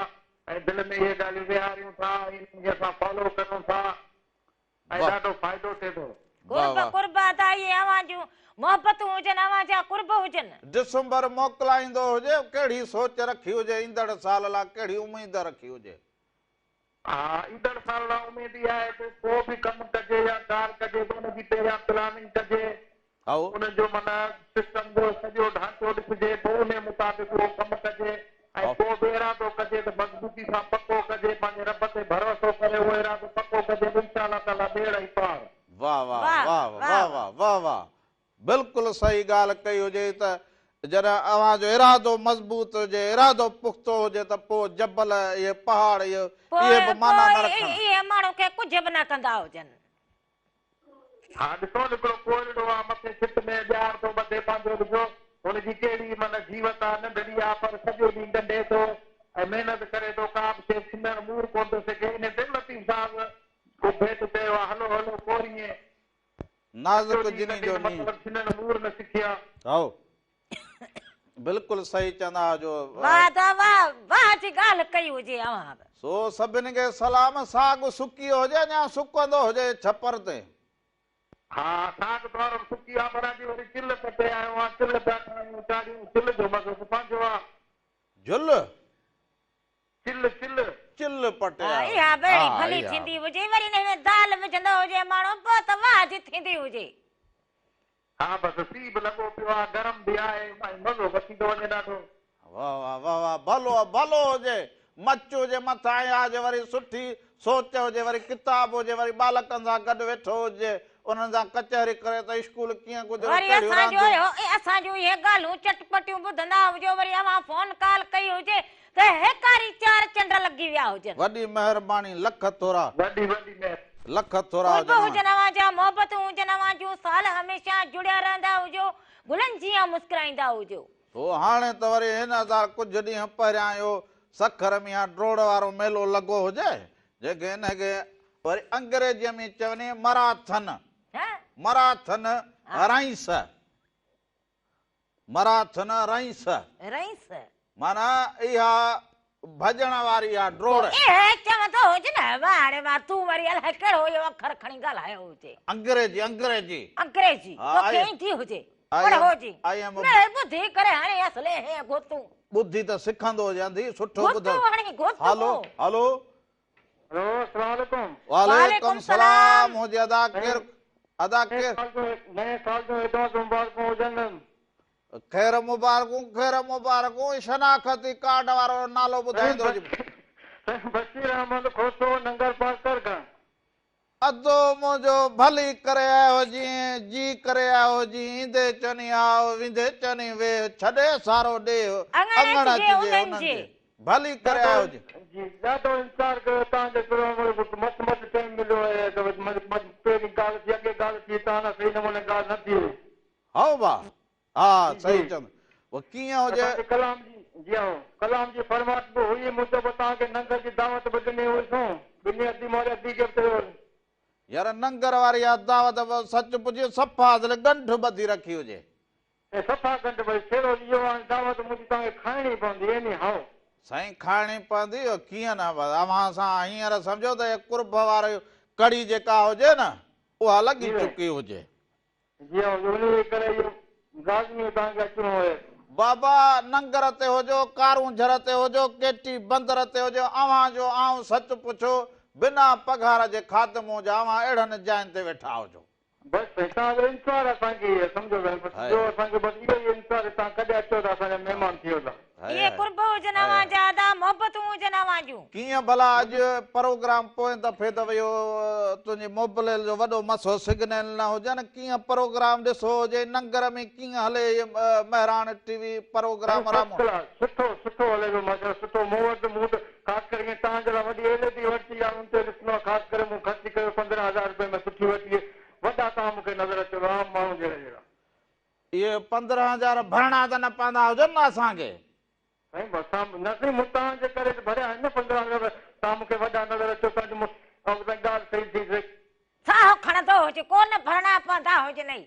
۽ دل ۾ اهي ڳالهيون ويهاريون ٿا ۽ انهن کي اسان فالو ڪريون ٿا ۽ ڏاڍو فائدو ٿئي ٿو. قرب قرب ادا اهي اوهان جون محبتون هجن اوهان جا قرب هجن. ڊسمبر موڪلائيندو هجي ڪهڙي سوچ رکي هجي ايندڙ سال لا ڪهڙي اميد رکي هجي. ها ايندڙ سال لا اميد اها آهي ته ڪو به ڪم ڪجي يا ڪار ڪجي ته ان جي پهريان پلاننگ ڪجي ان جو معنيٰ سسٽم جو سڄو ڍانچو ڏسجي پوء انهي مطابق اهو ڪم ڪجي ۽ ڪو به ارادو ڪجي ته مضبوطي سان پڪو ڪجي پنهنجي رب تي ڀروسو ڪري اهو ارادو پڪو ڪجي ته انشاء الله تعاليٰ ٻيڙا ئي پار. واه واه واه واه واه واه واه بلڪل صحيح ڳالهه ڪئي هجي ته جڏهن اوهان جو ارادو مضبوط هجي ارادو پختو هجي ته پوء جبل اهي پهاڙ اهي پوء به معنيٰ نه پوء رکن. اهي ماڻهو کي ڪجهه به نه ڪندا هجن. ها ڏسو هڪڙو ڪوئلڙو آ مٿي ڇت ۾ ڄار ٿو ٻڌي پنهنجو ڏسو هن جي ڪهڙي معنيٰ جيوت آ ننڍڙي آ پر سڄو ڏينهن ڳنڍي ٿو ۽ محنت ڪري ٿو ڪا به شيء ڇنڻ مور ڪونه ٿو سگهي انهي تي به لطيف صاحب ڪو بيت چيو آ هلو هلو ڪوريئين سڄو نازڪ ڏينهن جني ڳنڍي جو ته نينهن. مطلب ڇنڻ مور نه سکي آ. هائو بلڪل صحيح چوندا هجو. واه ادا واه واه جي ڳالهه ڪئي هجي اوهان به. سو سڀني کي سلام ساڳ سڪي هجي اڃا سڪندو هجي ڇپر تي. ها ساڳ ٿورو سڪي آ پر اڄ وري چلهه پٽي آيو آ چلهه پيا ٺاهيون چاڙهيون چلهه جو مزو به پنهنجو آ. جهل؟ چلهه چلهه. چلهه پٽي ها آيو اها به اهڙي ها ڀلي اها. ٿيندي هجي وري ان ۾ دال وجهندو هجي ماڻهو پوء ته واه جي ٿيندي هجي. ها بس سيء به لڳو پيو آ گرم به آهي ۽ مزو به اچي ٿو وڃي ڏاڍو. واه واه واه واه ڀلو ڀلو هجي مچ هجي مٿان ۽ آج وري سٺي سوچ هجي وري ڪتاب هجي وري ٻالڪن سان گڏ ويٺو هجي انهن سان ڪچهري ڪري ته اسڪول ڪيئن گذريو وري ڪهڙيون اسان جو رانديون. اهو اسان جون اهي ڳالهيون چٽپٽيون ٻڌندا هجو وري اوهان فون ڪال ڪئي هجي ته هيڪاري چار چنڊ لڳي ويا هجن. وڏي مهرباني لک ٿورا. وڏي وڏي مهرباني. لک ٿورا قرب هجن هجن اوهان جا محبتون هجن اوهان جون سال هميشه جڙيا رهندا هجو گلن جيان مسڪرائيندا هجو. هو هاڻي ته وري هن هزار ڪجهه ڏينهن پهريان اهو سکر ۾ اها ڊوڙ وارو ميلو لڳو هجي، جنهن کي ان کي وري انگريزيء ۾ چوني مراٿن، مراٿن رئيس، مراٿن رئيس. رئيس. معنيٰ اها ڀڄڻ واري اها ڊوڙ. اهي چوندو هجي نه واهه ڙي واهه تون وري الائي ڪهڙو اهو اکر کڻي ڳالهايو هجي. انگريزي انگريزي. انگريزي توکي ايندي هجي پڙهو جي مڙئي ٻڌي ڪري هڻي اصل اهي گهتون. ٻڌي ته سکندو هجي انڌي سٺو ٻڌ. گهتون هڻي گهتون. هلو هلو. هلو اسلام عليڪم. وعليڪم سلام هجي ادا ڪير ادا ڪير. نئين سال جون ايڊوانس مبارڪون هجن. خير مبارڪون خير مبارڪون شناختي ڪارڊ وارو نالو ٻڌائيندو هجي. سائين بشير احمد کوسو ننگر پارڪر کان. ادو منهنجو ڀلي ڪري آيو هجين جي ڪري آيو هجين ايندي چني آء ويندي چني ويهه ڇڏي سارو ڏيهه اڱڻ اڱڻ اچجي اچجي انهن انهن جي. جي ڀلي ڪري آيو هجين. جي ڏاڍو انتظار ڪيو توهان جي پروگرام جو مس مس ٽائيم مليو آهي ته پهرين ڳالهه ٿي اڳي ڳالهه ٿي توهان سان صحيح نموني ڳالهه نه ٿي هئي. هائو ڀاء ها جي صحيح چوندو پوء ڪيئن هجي. اسان کي ڪلام جي جي هائو ڪلام جي فرمائش به هئي مون چيو توهان کي ننگر جي دعوت به ڏني هئي سون ٻنهي ادي موري ادي کي به چيو هوس. يار ننگر واري اها دعوت به سچ پڇ صفا اصل ڳنڍ ٻڌي رکي هجي. ۽ صفا ڳنڍ ٻڌي سيرو اهو هاڻي دعوت منهنجي توهان کي کائڻي پوندي ايني هائو. سائين کائڻي پوندي اهو ڪيئن نه بس اوهان سان هينئر سمجهو ته اها قرب واري ڪڙي جيڪا هجي نه اها لڳي جي سائين. چڪي هجي. جي ها انهيء ڪري اهو لازمي توهان کي اچڻو آهي. بابا ننگر تي هجو، ڪارونجهر تي هجو، ڪيٽي بندر تي هجو، اوهان جو آئون سچ پڇو بنا پگهار جي خادم هجان، اوهان اهڙن جاين تي ويٺا هجو. بس سائين توهان جو انتظار اسان کي ئي آهي سمجهو سائين بس ٻيو اسان کي بس اهو ئي انتظار آهي توهان ڪڏهن اچو ته اسان جا مهمان ٿيو ٿا. اهي قرب هجن اوهان جا ادا، محبتون هجن اوهان جون. ڪيئن ڀلا اڄ پروگرام پوئين دفعي ته ويو تنهنجي موبليل جو وڏو مسو سگنل نه هجن ڪيئن پروگرام ڏسو هجي ننگر ۾ ڪيئن هلي هي مهراڻ ٽي وي پروگرام سائين فرسٽ رامو. ڪلاس سٺو سٺو هلي پيو ماشاءالله سٺو مون وٽ مون ته خاص ڪري ائين توهان جي لاء وڏي ايل اي ڊي ورتي آهي ان تي ڏسڻو آهي خاص ڪري مون خرچ ڪيو 15 هزار روپيه ۾ سٺي ورتي وڏا توهان مون کي نظر اچو عام ماڻهو جهڙا جهڙا. اهي 15 هزار ڀرڻا ته نه پوندا هجن نه اسان کي. سائين اسان نه سائين مون توهان جي ڪري ته ڀريا آهن نه 15 هزار توهان مون کي وڏا نظر اچو ٿا مون سائين ڳالهه صحيح ٿي سگهي. ساهه کڻندو هجي ڪو نه ڀرڻا پوندا هجنئي.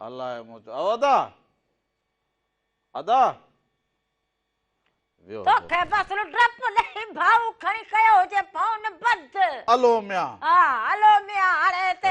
الائي مون چيو او ادا ادا ويو هجي. توکي بس ڊپ ڏئي ڀائو کڻي ڪيو هجي فون بند. الو ميان. ها الو ميان هاڻي هتي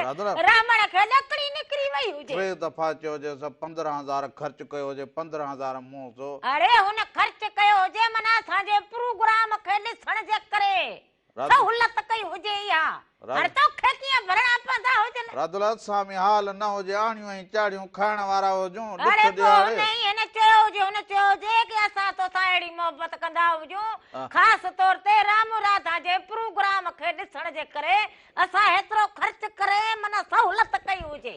رامڻ کي لڪڙي نڪري وئي هجي. ٽي دفعا چيو هجيس 15 هزار خرچ ڪيو هجي 15 هزار مون سو. اڙي هن خرچ ڪيو هجي معنيٰ اسان جي پروگرام کي ڏسڻ جي ڪري سهولت ڪئي هجي اها هاڻي توکي ڪيئن ڀرڻا پوندا هجن. رادلا سامي حال نه هجي آڻيون ۽ چاڙهيون کائڻ وارا هجون ڏک اڙي پوء ڏيهاڙي. هن ئي هن چيو هجي هن چيو هجي ڪي اسان توسان اهڙي محبت ڪندا هجون خاص طور تي رامو راڌا جي پروگرام کي ڏسڻ جي ڪري اسان هيترو خرچ ڪري معنيٰ سهولت ڪئي هجي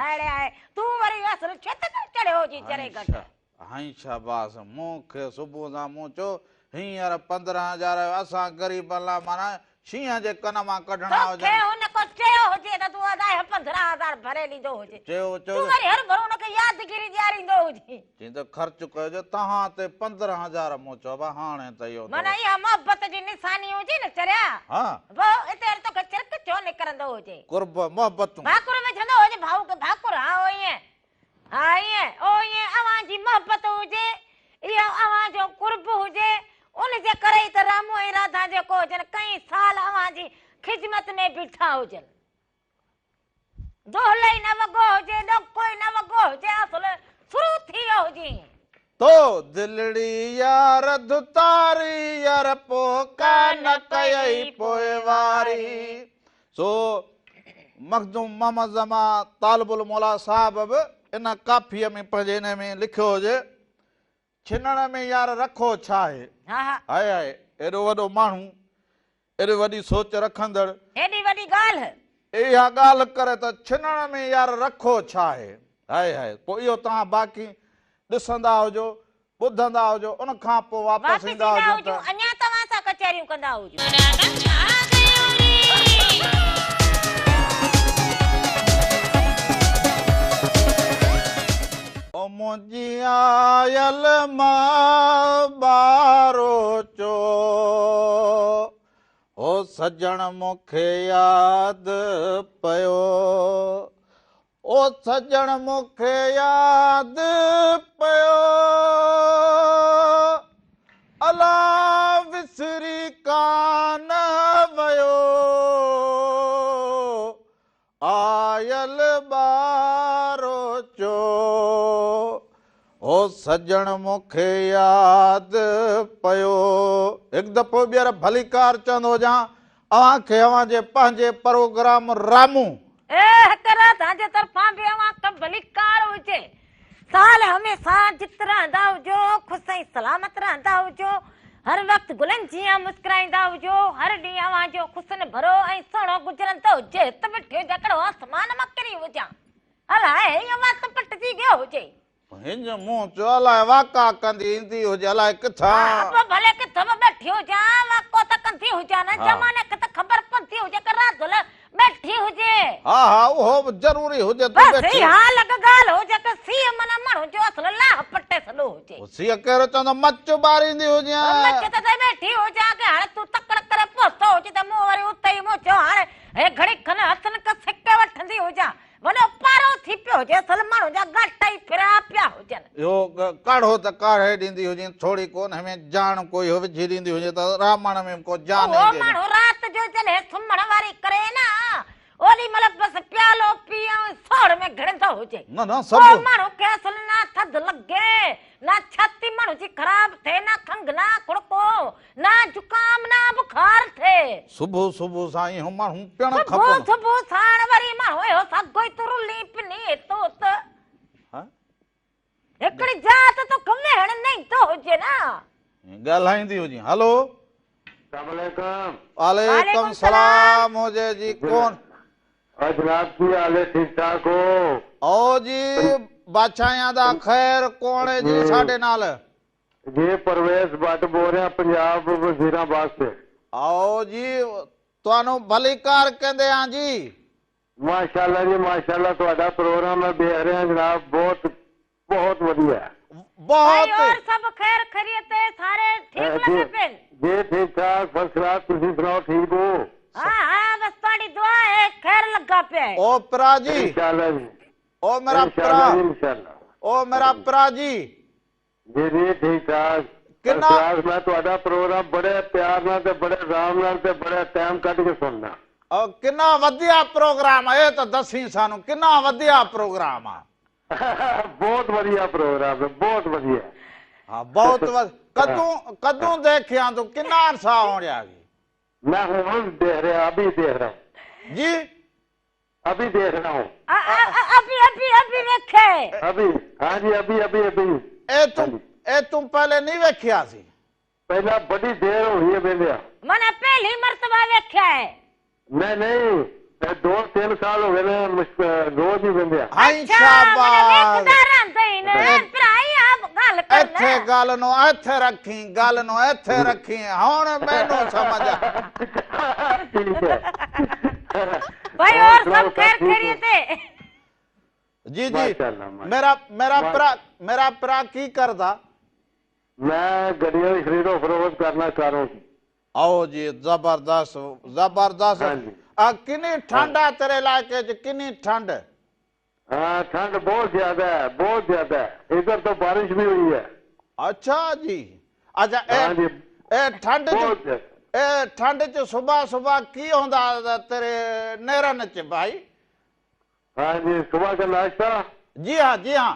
اڙي آهي تون وري اصل ڇت تي چڙهيو هجين چري گهٽ. هائين شاباس مون کي صبح سان مون چيو هينئر 15 هزار اسان غريبن لاء معنيٰ شينهن جي ڪن مان ڪڍڻا توکي هجن. هن ڪو چيو هجي ته تون ادا اهي 15 هزار ڀري ڏيندو هجين. چيو چيو تون وري هرڀرو هن کي يادگيري ڏياريندو هجين. چيائين ته خرچ ڪيو جو توهان تي 15 هزار مون چيو ابا هاڻي ته اهو ٿورو. معنيٰ اها محبت جي نشاني هجي نه چريا. ها. ڀائو اتي وري توکي چرڪ ڇو نڪرندو هجي. قرب محبتون. ڀاڪر وجهندو هجي ڀائو کي ڀاڪر ها او ائين ها ائين او ائين اوهان جي محبت هجي، اهو اوهان جو قرب هجي، ان جي ڪري ئي ته رامو ۽ راڌا جيڪو هجن ڪئين سال اوهان جي خدمت ۾ بيٺا هجن. دهل ئي نه وڳو هجي، ڏوڪو ئي نه وڳو هجي، اصل شروع ٿي ويو هجين. تو دلڙي يار ڌتاري يار پو ڪانه ڪيئي پوئواري. سو مخدوم محمد زمان طالب الموليٰ صاحب به ان ڪافيء ۾ پنهنجي انهيء ۾ لکيو هجي. ڇنڻ ۾ يار رکو ڇا آهي؟ هائي هائي ايڏو وڏو ماڻهو، ايڏي وڏي سوچ رکندڙ. ايڏي وڏي ڳالهه. اها ڳالهه ڪري ته ڇنڻ ۾ يار رکو ڇا آهي؟ هائي هائي پوء اهو توهان باقي ڏسندا هجو، ٻڌندا هجو، ان کان پوء واپس ايندا هجون ته. اڃا توهان سان ڪچهريون ڪندا هجون. او منهنجي آيل ماء ٻاروچو، هو سڄڻ مون کي ياد پيو، او سڄڻ مون کي ياد پيو، الا وسري ڪانه ويو، آيل ٻاروچو، او سڄڻ مون کي ياد پيو. هڪ دفعو ٻيهر ڀليڪار چوندو هجان اوهان کي اوهان جي پنهنجي پروگرام رامون. اي هڪ رات هان جي طرفان به اوهان کي ڀليڪار هجي. سال هميشه جت رهندا هجو، خوش ۽ سلامت رهندا هجو، هر وقت گلن جيان مسڪرائيندا هجو، هر ڏينهن اوهان جو حسن ڀرو ۽ سهڻو گذرندو هجي، هت ويٺي هجان ڪهڙو آسمان مان ڪري هجان، الائي هيئن وات پٽجي ويو هجي. هنج منهن چيو الائي واڪا ڪندي ايندي هجي الائي ڪٿان. ها پوء ڀلي ڪٿ به ٻيٺي هجان واڪو ته ڪندي هجان نه، زماني کي ته خبر پوندي هجي ڪه راڌل ٻيٺي هجي. ها ها اهو به ضروري هجي تون بس ٻيٺي. اها الڳ ڳالهه هجي ته سيء معنيٰ ماڻهو جو اصل لاهه پٽي سڏو هجي. سيء ڪهڙو چوندو مچ ٻاريندي هجين. مچ ته تي ٻيٺي هجان ڪه هاڻي تون تڪڙ ڪري پهتو هجين ته مون وري اتي ئي مون چيو هاڻي هي گهڙي کن هٿن کي سڪي وٺندي هجان. وڏو پارو ٿي پيو هجي اصل ماڻهو جا ڳاٽا ئي ڦريا پيا هجن. اهو ڪاڙهو ته ڪاڙهي ڏيندي هجين ٿوري ڪو ان ۾ جان ڪو اهو وجهي ڏيندي هجين ته رامڻ ۾ به ڪو جان اهو ايندي هجي. ماڻهو رات جو جڏهن سمهڻ واري ڪري نه اوڏي مهل بس پيالو پي ۽ سوڙ ۾ گهڙندو هجي. نه نه سڀ. پوء ماڻهو کي اصل نه ٿڌ لڳي نه ڇاتي ماڻهو جي خراب ٿئي نه کنگهه نه کڙڪو نه زڪام نه بخار ٿئي. صبح صبح سان اهو ماڻهو پيئڻ صبح کپن. صبح ساڻ وري ماڻهو اهو ساڳو ئي ترلي پني هت هت. ها؟ هڪڙي جاء ته توکي ويهڻ نه ايندو هجي نه. ڳالهائيندي هجين. هلو. السلام عليڪم. وعليڪم سلام هجي جي ڪون. او جناب ڪي حال هي ٺيڪ ٺاڪ هو. او جي بادشاهيان دا خير ڪون هي جي ساڍي نال. جي پرويز بٽ بول رهيا پنجاب وزيرآباد سي. آئو جي توانو ڀليڪار ڪندي آن جي. ماشاءالله جي ماشاءالله تهاڏا پروگرام مين ديک رهيا جناب بهت بهت وديا. بهت. ڀائي اور سڀ خير خيريت هي ساري ٺيڪ لڳي پين. جي ٺيڪ ٺاڪ فرسٽ ڪلاس تسي سناؤ ٺيڪ هو. ها ها بس تهاڏي دعا هي خير لڳا پيا هي. او پرا جي. انشاءالله جي. او ميرا پرا. انشاءالله. او ميرا پرا جي. جي جي ٺيڪ ٺاڪ ڪنا. فرسٽ ڪلاس مين تهاڏا پروگرام بڙي پيار نال تے بڙي آرام نال تے بڙي ٽائيم ڪڍ ڪي سننا. او ڪنا وديا پروگرام اي ته دسين سانو ڪنا وديا پروگرام آ. بهت وديا پروگرام هي بهت وديا. ها بهت ود ڪدون ڪدون ديکيان تون ڪنا عرصا هونڙيا گي. مين هون ديک رهيا ابي ديک رها هون. جي. ابي ديک رها هون. ابي ابي ابي ويکي. ابي ها جي ابي ابي ابي. اي تون اي تون پهلي ني ويکيا سي. پهلا بڙي دير هوئي هي وينديا. معنيٰ پهلي مرتبه ويکيا هي. نه نهي اي 2 3 سال هو گئي ني روز هي وينديا. هائين اڇا معنيٰ شاباس. ويکندا رهندا هين پرائي آ ڳالهه ڪر نه. اٿي ڳالهه نو اٿي رکين ڳالهه نو اٿي رکين هڻ مينو سمجهه. ٺيڪ هي. ڀائي اور سڀ خير خيريت هي. جي جي ميرا ميرا پرا ميرا پرا ڪي ڪردا. مين گڊيان the خريدو فروخت کرنا کاروں۔ او جي زبردست زبردست آ ڪني ٺنڊ آ تيري علائقي چ ڪني ٺنڊ. ها ٺنڊ بهت زياده هي بهت زياده هي ادهر تو بارش بهي هوئي هي. اڇا جي اڇا اي اي ٺنڊ چ اي ٺنڊ چ صبح صبح ڪي هوندا تيري نيرن چ ڀائي. ها جي صبح ڪا ناشتا. جي ها جي ها.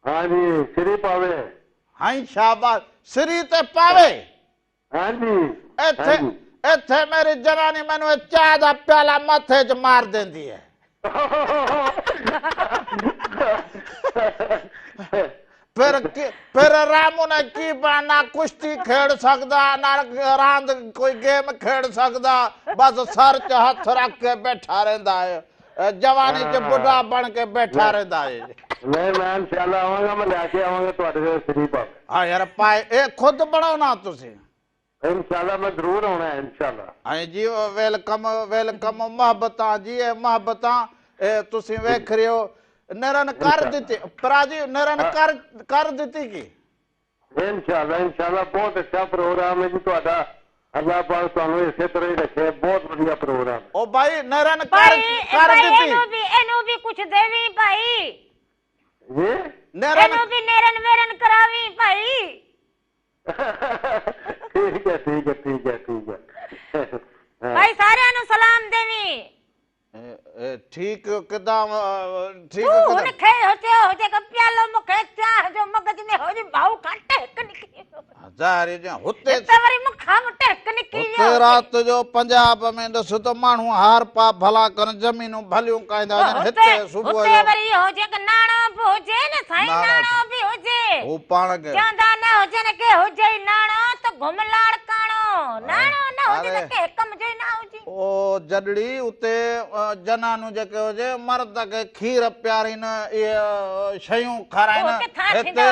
ها جي سري پاوي. هائين شاباس سري تي پاوي. ها جي اٿي اٿي ميري جناني مينو چاء دا پيالا مٿي چ مار ديندي هي. پھر ڦر رامون نه ڪي نه ڪشتي کيڏ سگهدا نه راند ڪوئي گيم کيڏ سگهدا بس سر چ هٿ رک کے بيٺا رهندا آهيو جواني چ بڍا بڻ کے بيٺا رهندا آهيو. ਨਹੀਂ ਮੈਂ ਇਨਸ਼ਾਅੱਲਾ ਆਵਾਂਗਾ, ਮੈਂ ਲੈ ਕੇ ਆਵਾਂਗਾ ਤੁਹਾਡੇ ਕੋਲ ਸ੍ਰੀ ਬਾਬਾ। ਹਾਂ ਯਾਰ ਪਾਏ ਇਹ ਖੁਦ ਬਣਾਉਣਾ ਤੁਸੀਂ? ਇਨਸ਼ਾਅੱਲਾ ਮੈਂ ਜ਼ਰੂਰ ਆਉਣਾ ਹੈ ਇਨਸ਼ਾਅੱਲਾ। ਹਾਂ ਜੀ welcome welcome, ਮੁਹੱਬਤਾਂ ਜੀ ਇਹ ਮੁਹੱਬਤਾਂ। ਇਹ ਤੁਸੀਂ ਵੇਖ ਰਹੇ ਹੋ ਨਰਨ ਕਰ ਦਿੱਤੀ ਪਰਾਜੀ ਨਰਨ ਕਰ ਕਰ ਦਿੱਤੀ ਕੀ? ਇਨਸ਼ਾਅੱਲਾ ਇਨਸ਼ਾਅੱਲਾ, ਬਹੁਤ ਅੱਛਾ ਪ੍ਰੋਗਰਾਮ ਹੈ ਜੀ ਤੁਹਾਡਾ, ਅੱਲਾਹ ਪਾਕ ਤੁਹਾਨੂੰ ਇਸੇ ਤਰ੍ਹਾਂ ਹੀ ਰੱਖੇ, ਬਹੁਤ ਵਧੀਆ ਪ੍ਰੋਗਰਾਮ। ਉਹ ਭਾਈ ਨਰਨ ਕਰ ਕਰ ਦਿੱਤੀ। ਇਹਨੂੰ ਵੀ ਕੁਛ ਦੇਵੀਂ ਭਾਈ। ਜੀ ਨਰਨ ਇਹਨੂੰ ਵੀ ਨਰਨ ਵੇਰਨ ਕਰਾਵੀਂ ਭਾਈ। ਠੀਕ ਹੈ ਠੀਕ ਹੈ ਠੀਕ ਹੈ ਠੀਕ ਹੈ ਭਾਈ, ਸਾਰਿਆਂ ਨੂੰ ਸਲਾਮ ਦੇਵੀਂ। ਠੀਕ ਕਿਦਾਂ ਠੀਕ? ਤੂੰ ਹੁਣ ਖੇ ਹੋਤੇ ਹੋ ਜੇ ਕ ਪਿਆਲੋ ਮੁਖੇ ਚਾਹ ਜੋ ਮਗਜ ਮੇ ਹੋ ਜੇ ਭਾਉ ਘਟ ਇੱਕ ਨਿੱਕੀ ਜ਼ਾਹਿਰ ਜੇ ਹੁਤੇ ਤੇ ਵਰੀ ਮੁਖਾਂ ਟਿਕ ਨਿੱਕੀ। हुते रात जो पंजाब में ॾिस त माण्हू हारपा भला कनि, ज़मीनूं भलियूं काईंदा हुजनि। हिते सुबुह हुते वरी हुजे क नाणो बि हुजे न साईं, नाणो बि हुजे। हू पाण खे चवंदा न हुजनि के हुजे ई नाणो त घुम लाड़काणो, नाणो न हुजे त कंहिं कम जो ई न हुजे। ओ जॾड़ी उते जनानूं जेके हुजे मर्द खे खीर पीआरीनि, इहे शयूं खाराइनि। हिते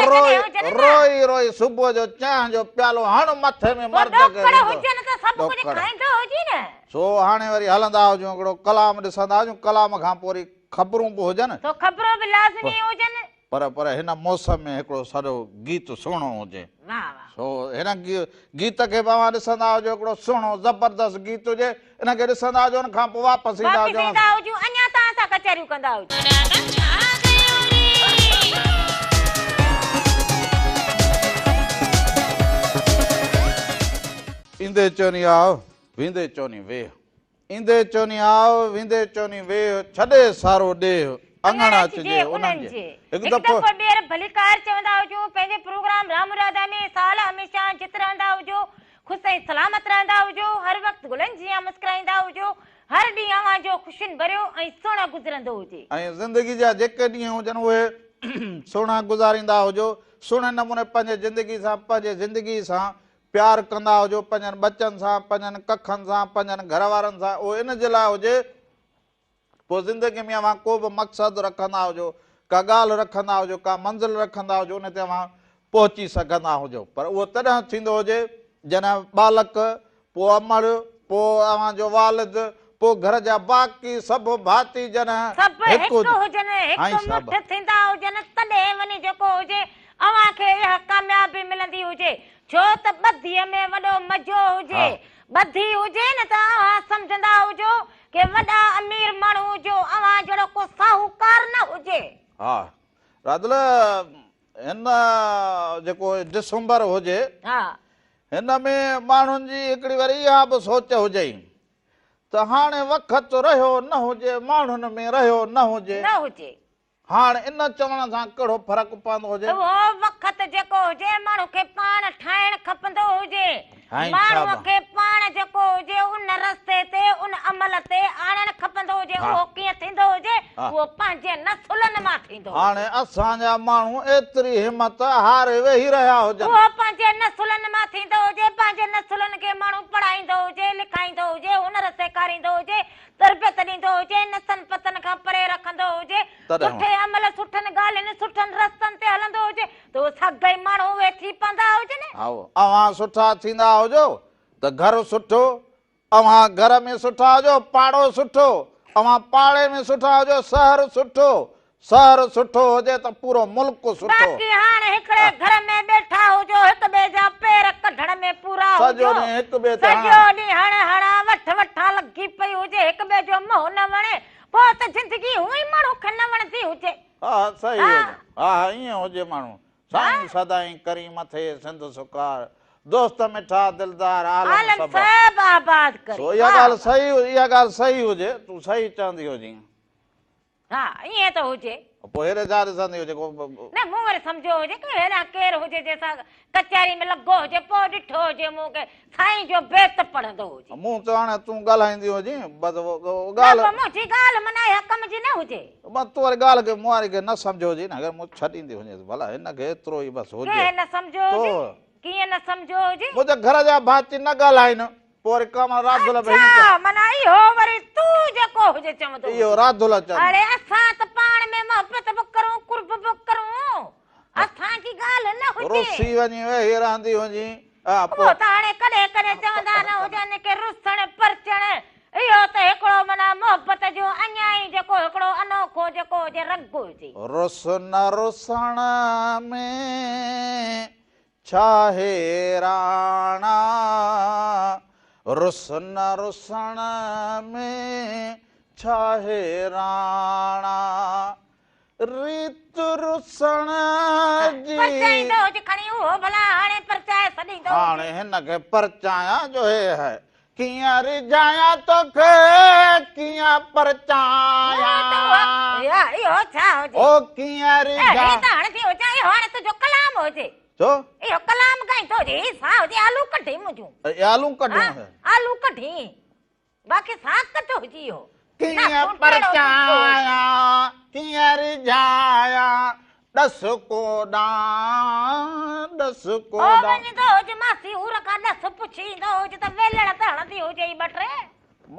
रोई रोई रोई सुबुह जो चांहि जो प्यालो हण मथे में मर्द खे। हुजनि त सभु कुझु खाईंदो हुजे न। सो हाणे वरी हलंदा हुजूं, हिकिड़ो कलाम ॾिसंदा हुजूं, कलाम खां पोइ वरी ख़बरूं बि हुजनि। तो ख़बरूं बि लाज़मी हुजनि। पर पर हिन मौसम में हिकिड़ो सॼो गीत सुहिणो हुजे। वाह वाह। सो हिन गीत खे बि अव्हां ॾिसंदा हुजो, हिकिड़ो सुहिणो ज़बरदस्त गीत हुजे, इन खे ॾिसंदा हुजो, उन खां पोइ वापसि ईंदा हुजूं। अञा तव्हां सां कचहरियूं कंदा हुजूं। ईंदे चोनी आओ वेंदे चोनी वेह, ईंदे चोनी आओ वेंदे चोनी वेह, छॾे सारो ॾेह अंगण अचिजे उन्हनि जे। हिकु दफ़ो ॿीहर भलीकार चवंदा हुजो पंहिंजे प्रोग्राम राम राधा में। साल हमेशा जित रहंदा हुजो, ख़ुशि ऐं सलामत रहंदा हुजो, हर वक़्तु गुलनि जीअं मुस्कुराईंदा हुजो, हर ॾींहुं अव्हां जो ख़ुशियुनि भरियो ऐं सुहिणो गुज़रंदो हुजे। ऐं ज़िंदगी जा जेके ॾींहं हुजनि उहे सुहिणा गुज़ारींदा हुजो, सुहिणे नमूने पंहिंजे ज़िंदगी सां पंहिंजे ज़िंदगी सां प्यार कंदा हुजो, पंहिंजनि ॿचनि सां, पंहिंजनि कखनि सां, पंहिंजनि घर वारनि सां। उहो इन जे लाइ हुजे पोइ ज़िंदगी में अव्हां को बि मक़सदु रखंदा हुजो, का ॻाल्हि रखंदा हुजो, का मंज़िल रखंदा हुजो, उन ते अव्हां पहुची सघंदा हुजो। पर उहो तॾहिं थींदो हुजे जॾहिं बालक, पोइ अमड़, पोइ अव्हांजो वालिद, पोइ घर जा बाक़ी सभु भाती जॾहिं सभु हिकु हुजनि, हिकु मुठ थींदा हुजनि, तॾहिं वञी जेको हुजे अव्हांखे इहा कामयाबी मिलंदी हुजे। छो त ॿधीअ में वॾो मज़ो हुजे, ॿधी हुजे न त अव्हां सम्झंदा हुजो की वॾा अमीर माण्हू हुजो, अव्हां जहिड़ो को साहूकार न हुजे। हा रादुल, हिन जेको दिसंबर हुजे, हिन में माण्हुनि जी हिकिड़ी वरी इहा बि सोच हुजे त हाणे वक़्तु रहियो न हुजे, माण्हुनि में रहियो न हुजे, न हुजे। हाणे इन चवण सां कहिड़ो फ़र्क़ु पवंदो हुजे? उहो वक़्तु जेको हुजे माण्हू खे पाण ठाहिणु खपंदो हुजे, माण्हूअ खे पाण जेको हुजे उन रस्ते ते उन अमल ते आणणु खपंदो हुजे। उहो कीअं थींदो हुजे? उहो पंहिंजे नसुलनि मां थींदो। हाणे असांजा माण्हू एतिरी हिमत हारे वेही रहिया हुजनि। उहो पंहिंजे नसुलनि मां थींदो हुजे, पंहिंजे नसुलनि खे माण्हू पढ़ाईंदो हुजे, लिखाईंदो हुजे, हुनर सेखारींदो हुजे, तरबियत ॾींदो हुजे, नसनि पतनि खां परे रखंदो हुजे, सुठे अमल, सुठनि ॻाल्हियुनि, सुठनि रस्तनि ते हलंदो हुजे त उहो सभई माण्हू उहे थी पवंदा हुजनि। अव्हां सुठा थींदा हुजो त घर सुठो, अव्हां घर में सुठा हुजो पाड़ो सुठो, अव्हां पाड़े में सुठा हुजो शहर सुठो, शहर सुठो हुजे त पूरो मुल्क सुठो। बाक़ी हाणे हिकिड़े घर में वेठा हुजो, हिक ॿिए जा पेर कढण में पूरा हुजो, सॼो ॾींहुं हिक ॿिए ते सॼो ॾींहुं हण हणा वठ वठा लॻी पई हुजे, हिक ॿिए जो मुंहुं न वणे, पोइ त ज़िंदगी हूअं ई माण्हू खे न वणंदी हुजे। हा सही हुजे, हा ईअं हुजे माण्हू। साईं सदाईं करी मथे सिंध सुकार, दोस्त मिठा दिलदार आलम सभु आबाद करे। सो इहा ॻाल्हि सही, इहा ॻाल्हि सही हुजे, तूं सही चवंदी हुजी। हा ईअं त हुजे। پوء هيڏي ڇا ڏسندي هجي ڪو. نه مون وري سمجهيو هجي ڪي هيڏانهن ڪير هجي جنهن سان ڪچهري ۾ لڳو هجي پوء ڏٺو هجي مون کي سائين جو بيت پڙهندو هجي. مون چيو هاڻي تون ڳالهائيندي هجين بس ڳالهه. نه پوء منهنجي ڳالهه معنيٰ اها ڪم جي نه هجي. بس تون وري ڳالهه کي مون واري کي نه سمجهيو هجين نه اگر مون ڇڏيندي هجينس ڀلا هن کي ايترو ئي بس هجي. ڪنهن نه سمجهيو هجي ڪيئن نه سمجهيو هجي. منهنجي گهر جا ڀاتي نه ڳالهائين پوء وري ڪامل راڌل به هن اڇا معنيٰ اهو وري تون جيڪو هجي چوندو هجي. اهو راڌل چوندو. اڙي اسان ته پاڻ ۾ محبت به ڪرون قرب به ڪرون اسان جي ڳالهه نه هجي. رسي وڃي ويهي رهندي هجين. اهو ته هاڻي ڪڏهن ڪڏهن چوندا نه هجن ڪي رسڻ پرچڻ اهو ته هڪڙو معنيٰ محبت جو اڃا ئي جيڪو هڪڙو انوکو جيڪو هجي رنگ هجي. رس نه رسڻ ۾ ڇاهي راڻا، رس نه رسڻ ۾ ڇاهي راڻا، ريت رسڻ جي. پرچائيندو هج کڻي اهو ڀلا هاڻي پرچائي سڏيندو هج. هاڻي هن کي پرچايان جو هي هي ڪيئن ريجهايان توکي ڪيئن پرچايان. اهو ڇا هجي. او ڪيئن ريجهايان. اهڙي ته هڻندي هجان اهو هاڻي تنهنجو ڪلام هجي. ڇو؟ اهو ڪلام ڳائيندو هجي هي ساهه هجي آلو ڪڍي منهنجون. آلو ڪڍيون. آلو ڪڍي. باقي ساڳ ڪچو هجي اهو. ڪيئن پرچايان ڪيئن ريجهايان ڏس ڪو ڏانء ڏس ڪو ڏانء. او وڃندو هج ماسي حور کان ڏس پڇي ايندو هج ته ويلڻ ته هڻندي هجئي ٻه ٽي.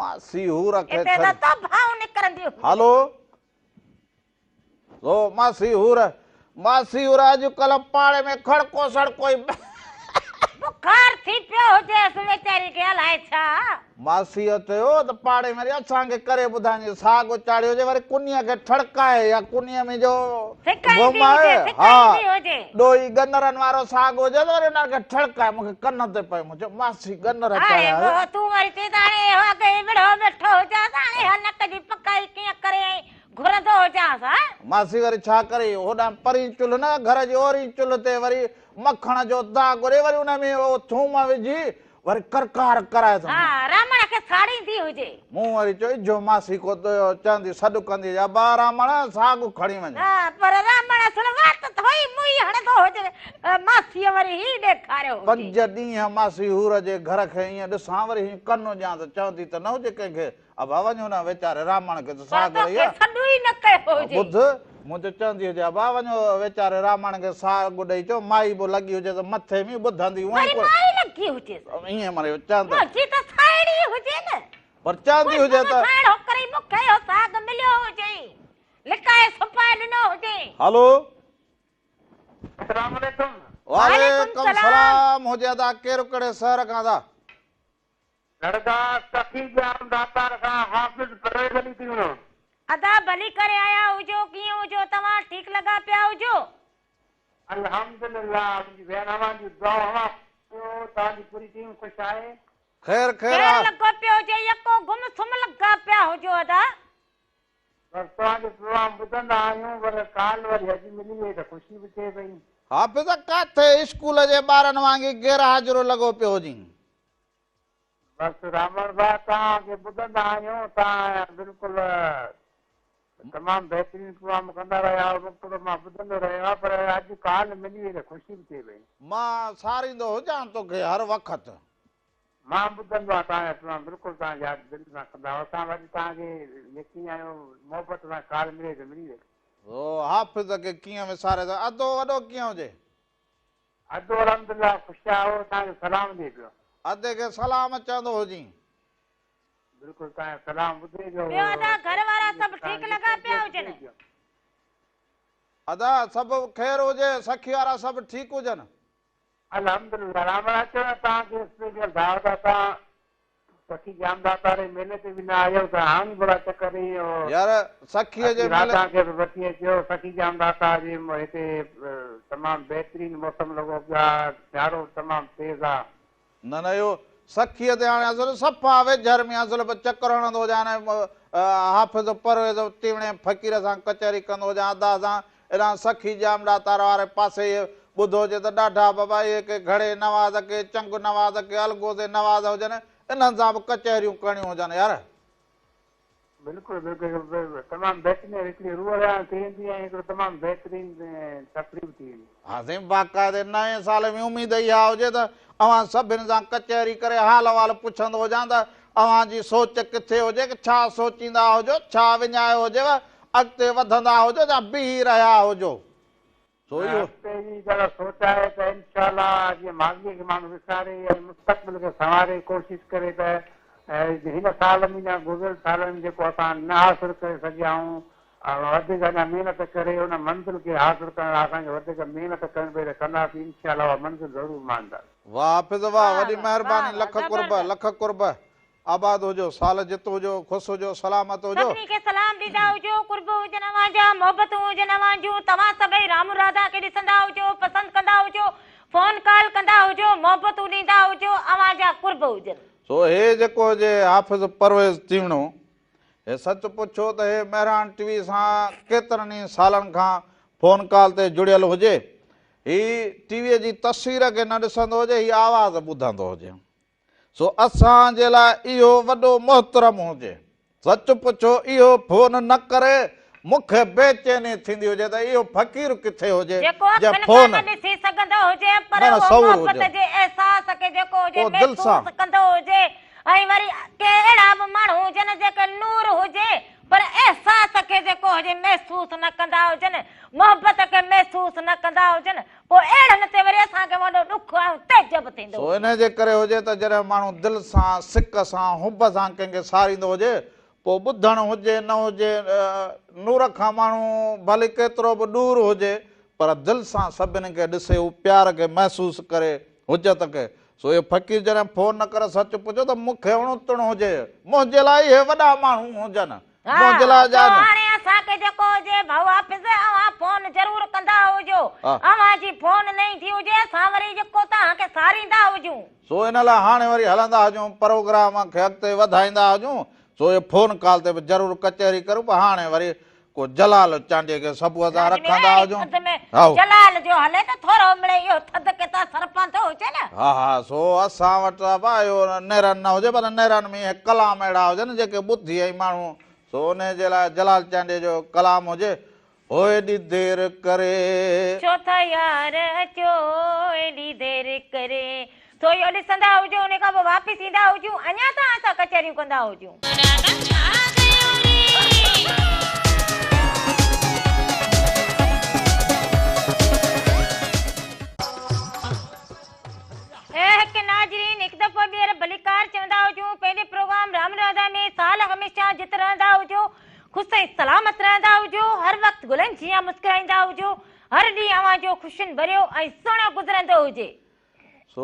ماسي حور کي اتي ته توبهائون نڪرنديون هجن. هلو او ماسي حور ماسي حور اڄ ڪلهه پاڙي ۾ کڙڪو سڙڪو ئي بخار ٿي پيو هجيس ويچاري کي الائي ڇا. ماسيء چيو ته پاڙي ۾ وري اسان کي ڪري ٻڌائين ساڳ چاڙهيو هجي وري ڪنيء کي ٺڙڪائي يا ڪنيء ۾ جو گهمائي ها ڏوئي ڳنرن وارو ساڳ هجي ته وري انهن کي ٺڙڪائي مون کي ڪن تي پئي مون چيو ماسي ڳنر چاڙهيا آهي. تون وري چئين ته هاڻي اهو اڳ ئي وڙهو ويٺو هجانس هاڻي اها نڪ جي پڪائي ڪيئن ڪري ۽ گهرندو هجانس ها. ماسي وري ڇا ڪري، هوڏانهن پرين چلهه نه، گهر جي اورين چلهه تي وري مکڻ جو داغ ڏئي وري ان ۾ اهو ٿوم وجهي وري ڪرڪار ڪرائي ٿو. ها، رامڻ کي ساڙيندي هجي. مون وري چيو، اجهو ماسي ڪو چوندي سڏ ڪندي هجي، ابا رامڻ ساڳ کڻي وڃ. ها، پر رامڻ اصل وات ٿوئي موئي هڻندو هجي، ماسيء وري هي ڏيکاريو هجي. پنج ڏينهن ماسي حور جي گهر کي ائين ڏسان وري هيئن ڪن ڏيان ته چوندي ته نه هجي ڪنهن کي ابا وڃ هن ويچاري رامڻ کي ته پر ساڳ توکي رهي آ. سڏ ئي نه ڪيو هجي. ٻڌ، مون چيو چوندي هجي ابا وڃ ويچاري رامڻ کي ساڳ ڏئي چئو مائي به لڳي هجيس مٿي ۾ ٻڌندي هونئن وري ڪو. مائي لڳي هجيس. ائين مڙئي چوندي. منهنجي ته ساهيڙي هجي نه. پر چوندي هجي ته. ساهيڙو ڪري مون کي اهو ساڳ مليو هجي. لڪائي ڇپائي ڏنو هجي. هلو. السلام عليڪم. وعليڪم السلام هجي ادا ڪير ڪهڙي شهر کان ادا. درگاهه سخي ڄام ڏاتار کان حافظ پرويز علي تيوڻو. ادا ڀلي ڪري آيا هجو ڪيئن هجو توهان ٺيڪ لڳا پيا هجو. الحمدلله منهنجي ڀيڻ اوهان جون دعائون اوهان خوش آهيو توهان جي پوري ٽيم خوش آهي. خير خير خير آ. لڳو پيو هجي يڪو گم سم لڳا پيا هجو ادا. بس توهان جو پروگرام ٻڌندا آهيون پر ڪال وري اڄ ملي وئي ته خوشي به ٿئي پئي. حافظ ڪاٿي اسڪول جي ٻارن وانگي غير حاضرو لڳو پيو هجين. بس رامڻ ڀاء توهان کي ٻڌندا آهيون توهان بلڪل تمام بهترين پروگرام ڪندا رهيا آهيو مختلف مان ٻڌندو رهيو آهيان پر اڄ ڪال ملي وئي ته خوشي به ٿئي پئي. مان ساريندو هجان توکي هر وقت. مان ٻڌندو آهيان توهان جا پروگرام بلڪل توهان ياد دل سان ڪندا آهيو اسان به اڄ توهان کي يقين آهيو محبت سان ڪال ملي ته ملي وئي. او حافظ کي ڪيئن وساري سگهان ادو وڏو ڪيئن هجي. ادو الحمدلله خوش آهي اهو توهان کي سلام ڏئي پيو. ادي کي سلام چوندو هجين. بلڪل توهان جو سلام ٻڌي پيو. ٻيو ادا گهر وارا سڀ ٺيڪ لڳا پيا هجن. ادا سڀ خير هجي سکي وارا سڀ ٺيڪ هجن. الحمدلله رامڻ اچو نه توهان کي اسپيشل دعوت آ توهان سخي ڄام ڏاتاري ميلي تي به نه آيو ته هاڻ ئي ڀلا چڪر ڏئي اهو يار سخيء جي اچي ميلي. راڌا کي به وٺي اچو سخي ڄام ڏاتار جي هتي تمام بهترين موسم لڳو پيو آ سيارو به تمام تيز آ. نه نه اهو سخيء تي هاڻي اصل صفا ويجهر ۾ اصل به چڪر هڻندو هجان ۽ حافظ پرويز تيوڻي فقير سان ڪچهري ڪندو هجان ادا سان ايڏانهن سخي ڄام ڏاتار واري پاسي ٻڌو هجي ته ڏاڍا بابا اهي ڪي گهڙي نواز ڪي چنگ نواز ڪي الغوزي نواز هجن انهن سان به ڪچهريون ڪرڻيون هجن يار. بلڪل بلڪل تمام بهترين هڪڙي روح رهاڻ ٿي ويندي ۽ هڪڙو تمام بهترين تفريح به ٿي ويندي. ها سائين باقاعدي نئين سال ۾ اميد اها هجي ته اوهان سڀن سان ڪچهري ڪري حال احوال پڇندو هجان ته اوهان جي سوچ ڪٿي هجي ڇا سوچيندا هجو ڇا وڃايو هجيو اڳتي وڌندا هجو يا بيهي رهيا هجو سو اهو. اڳتي جي جيڪا سوچ آهي ته انشاء الله جيئن ماضيء کي ماڻهو وساري ۽ مستقبل کي سنواري ڪوشش ڪري ته هن سال ۾ يا گذريل سالن ۾ جيڪو اسان نه حاصل ڪري سگهيا آهيون وڌيڪ اڃا محنت ڪري ان منزل کي حاصل ڪرڻ لاء اسان کي وڌيڪ محنت ڪرڻي پئي ته ڪنداسين انشاء الله اها منزل ضرور ماڻينداسين. واه حافظ واه وڏي مهرباني لک قرب لک قرب آباد هجو سال جت هجو خوش هجو سلامت هجو. سڀني کي سلام ڏيندا هجو قرب هجن اوهان جا محبتون هجن اوهان جون توهان سڀئي رام راڌا کي ڏسندا هجو پسند ڪندا هجو فون ڪال ڪندا هجو محبتون ڏيندا هجو اوهان جا قرب هجن. سو هي جيڪو هجي حافظ پرويز تيوڻو هي سچ پڇو ته هي مهراڻ ٽي وي سان ڪيترن ئي سالن کان فون ڪال تي جڙيل هجي. هي ٽي وي جي تصوير کي نه ڏسندو هجي هي آواز ٻڌندو هجي. سو اسان جي لاء اهو وڏو محترم هجي. سچ پڇو اهو فون نه ڪري مون کي بيچيني ٿيندي هجي ته اهو فقير ڪٿي هجي جيڪو جنهن اکين فون کان نه ڏسي سگهندو هجي پر نه نه اهو شعور محبت هجي. جي احساس کي جيڪو هجي اهو دل سان. محسوس ڪندو هجي ۽ وري ڪي اهڙا به ماڻهو هجن جيڪي نور هجي پر احساس کي جيڪو هجي محسوس نه ڪندا هجن محبت کي محسوس نه ڪندا هجن پوء اهڙن تي وري اسان کي وڏو ڏک ۽ تعجب ٿيندو سو هجي. انهي جي ڪري هجي ته جڏهن ماڻهو دل سان، سڪ سان، حب سان ڪنهن کي ساريندو هجي پوء ٻڌڻ هجي نه هجي، نور کان ماڻهو ڀلي ڪيترو به ڏور هجي، پر دل سان سڀني کي ڏسي هو پيار کي محسوس ڪري، حجت کي. سو اهو فقير جڏهن فون نه ڪري سچ پڇو ته مون کي اڻ تڻ هجي، منهنجي لاء اهي وڏا ماڻهو هجن، ها منهنجي لاء سو جان. هاڻي اسان کي جيڪو هجي ڀائو حافظ اوهان فون ضرور ڪندا هجو، اوهان جي فون نه ايندي هجي اسان وري جيڪو توهان کي ساريندا هجون. سو ان لاء هاڻي وري هلندا هجون پروگرام کي اڳتي وڌائيندا هجون سو اهي فون ڪال تي به ضرور ڪچهري ڪريون پر هاڻي وري ڪو جلال چانڊيي کي صبح سان لازمي رکندا اهڙي هجون ٿڌ ۾ هائو. جلال جو هلي ته ٿورو مڙئي اهو ٿڌ کي ته اثر پوندو هجي نه. ها ها سو اسان وٽ ابا اهو نيرن نه هجي پر نيرن ۾ اهي ڪلام اهڙا هجن جيڪي ٻڌي ۽ ماڻهو سو انهي جي لاء جلال چانڊيي جو ڪلام هجي هو ايڏي دير ڪري. ڇو ٿا يار اچو ايڏي دير ڪري. سو اهو ڏسندا هجو ان کان پوء واپس ايندا هجون اڃا توهان سان ڪچهريون ڪندا هجون. اي حق ناظرين هڪ دفعو ٻيهر ڀليڪار چوندا هجون پنهنجي پروگرام رام راڌا ۾ سال هميشه جت رهندا هجو خوش ۽ سلامت رهندا هجو، هر وقت گلن جيان مسڪرائيندا هجو، هر ڏينهن اوهان جو خوشين ڀريو ۽ سهڻو گذرندو هجي. سو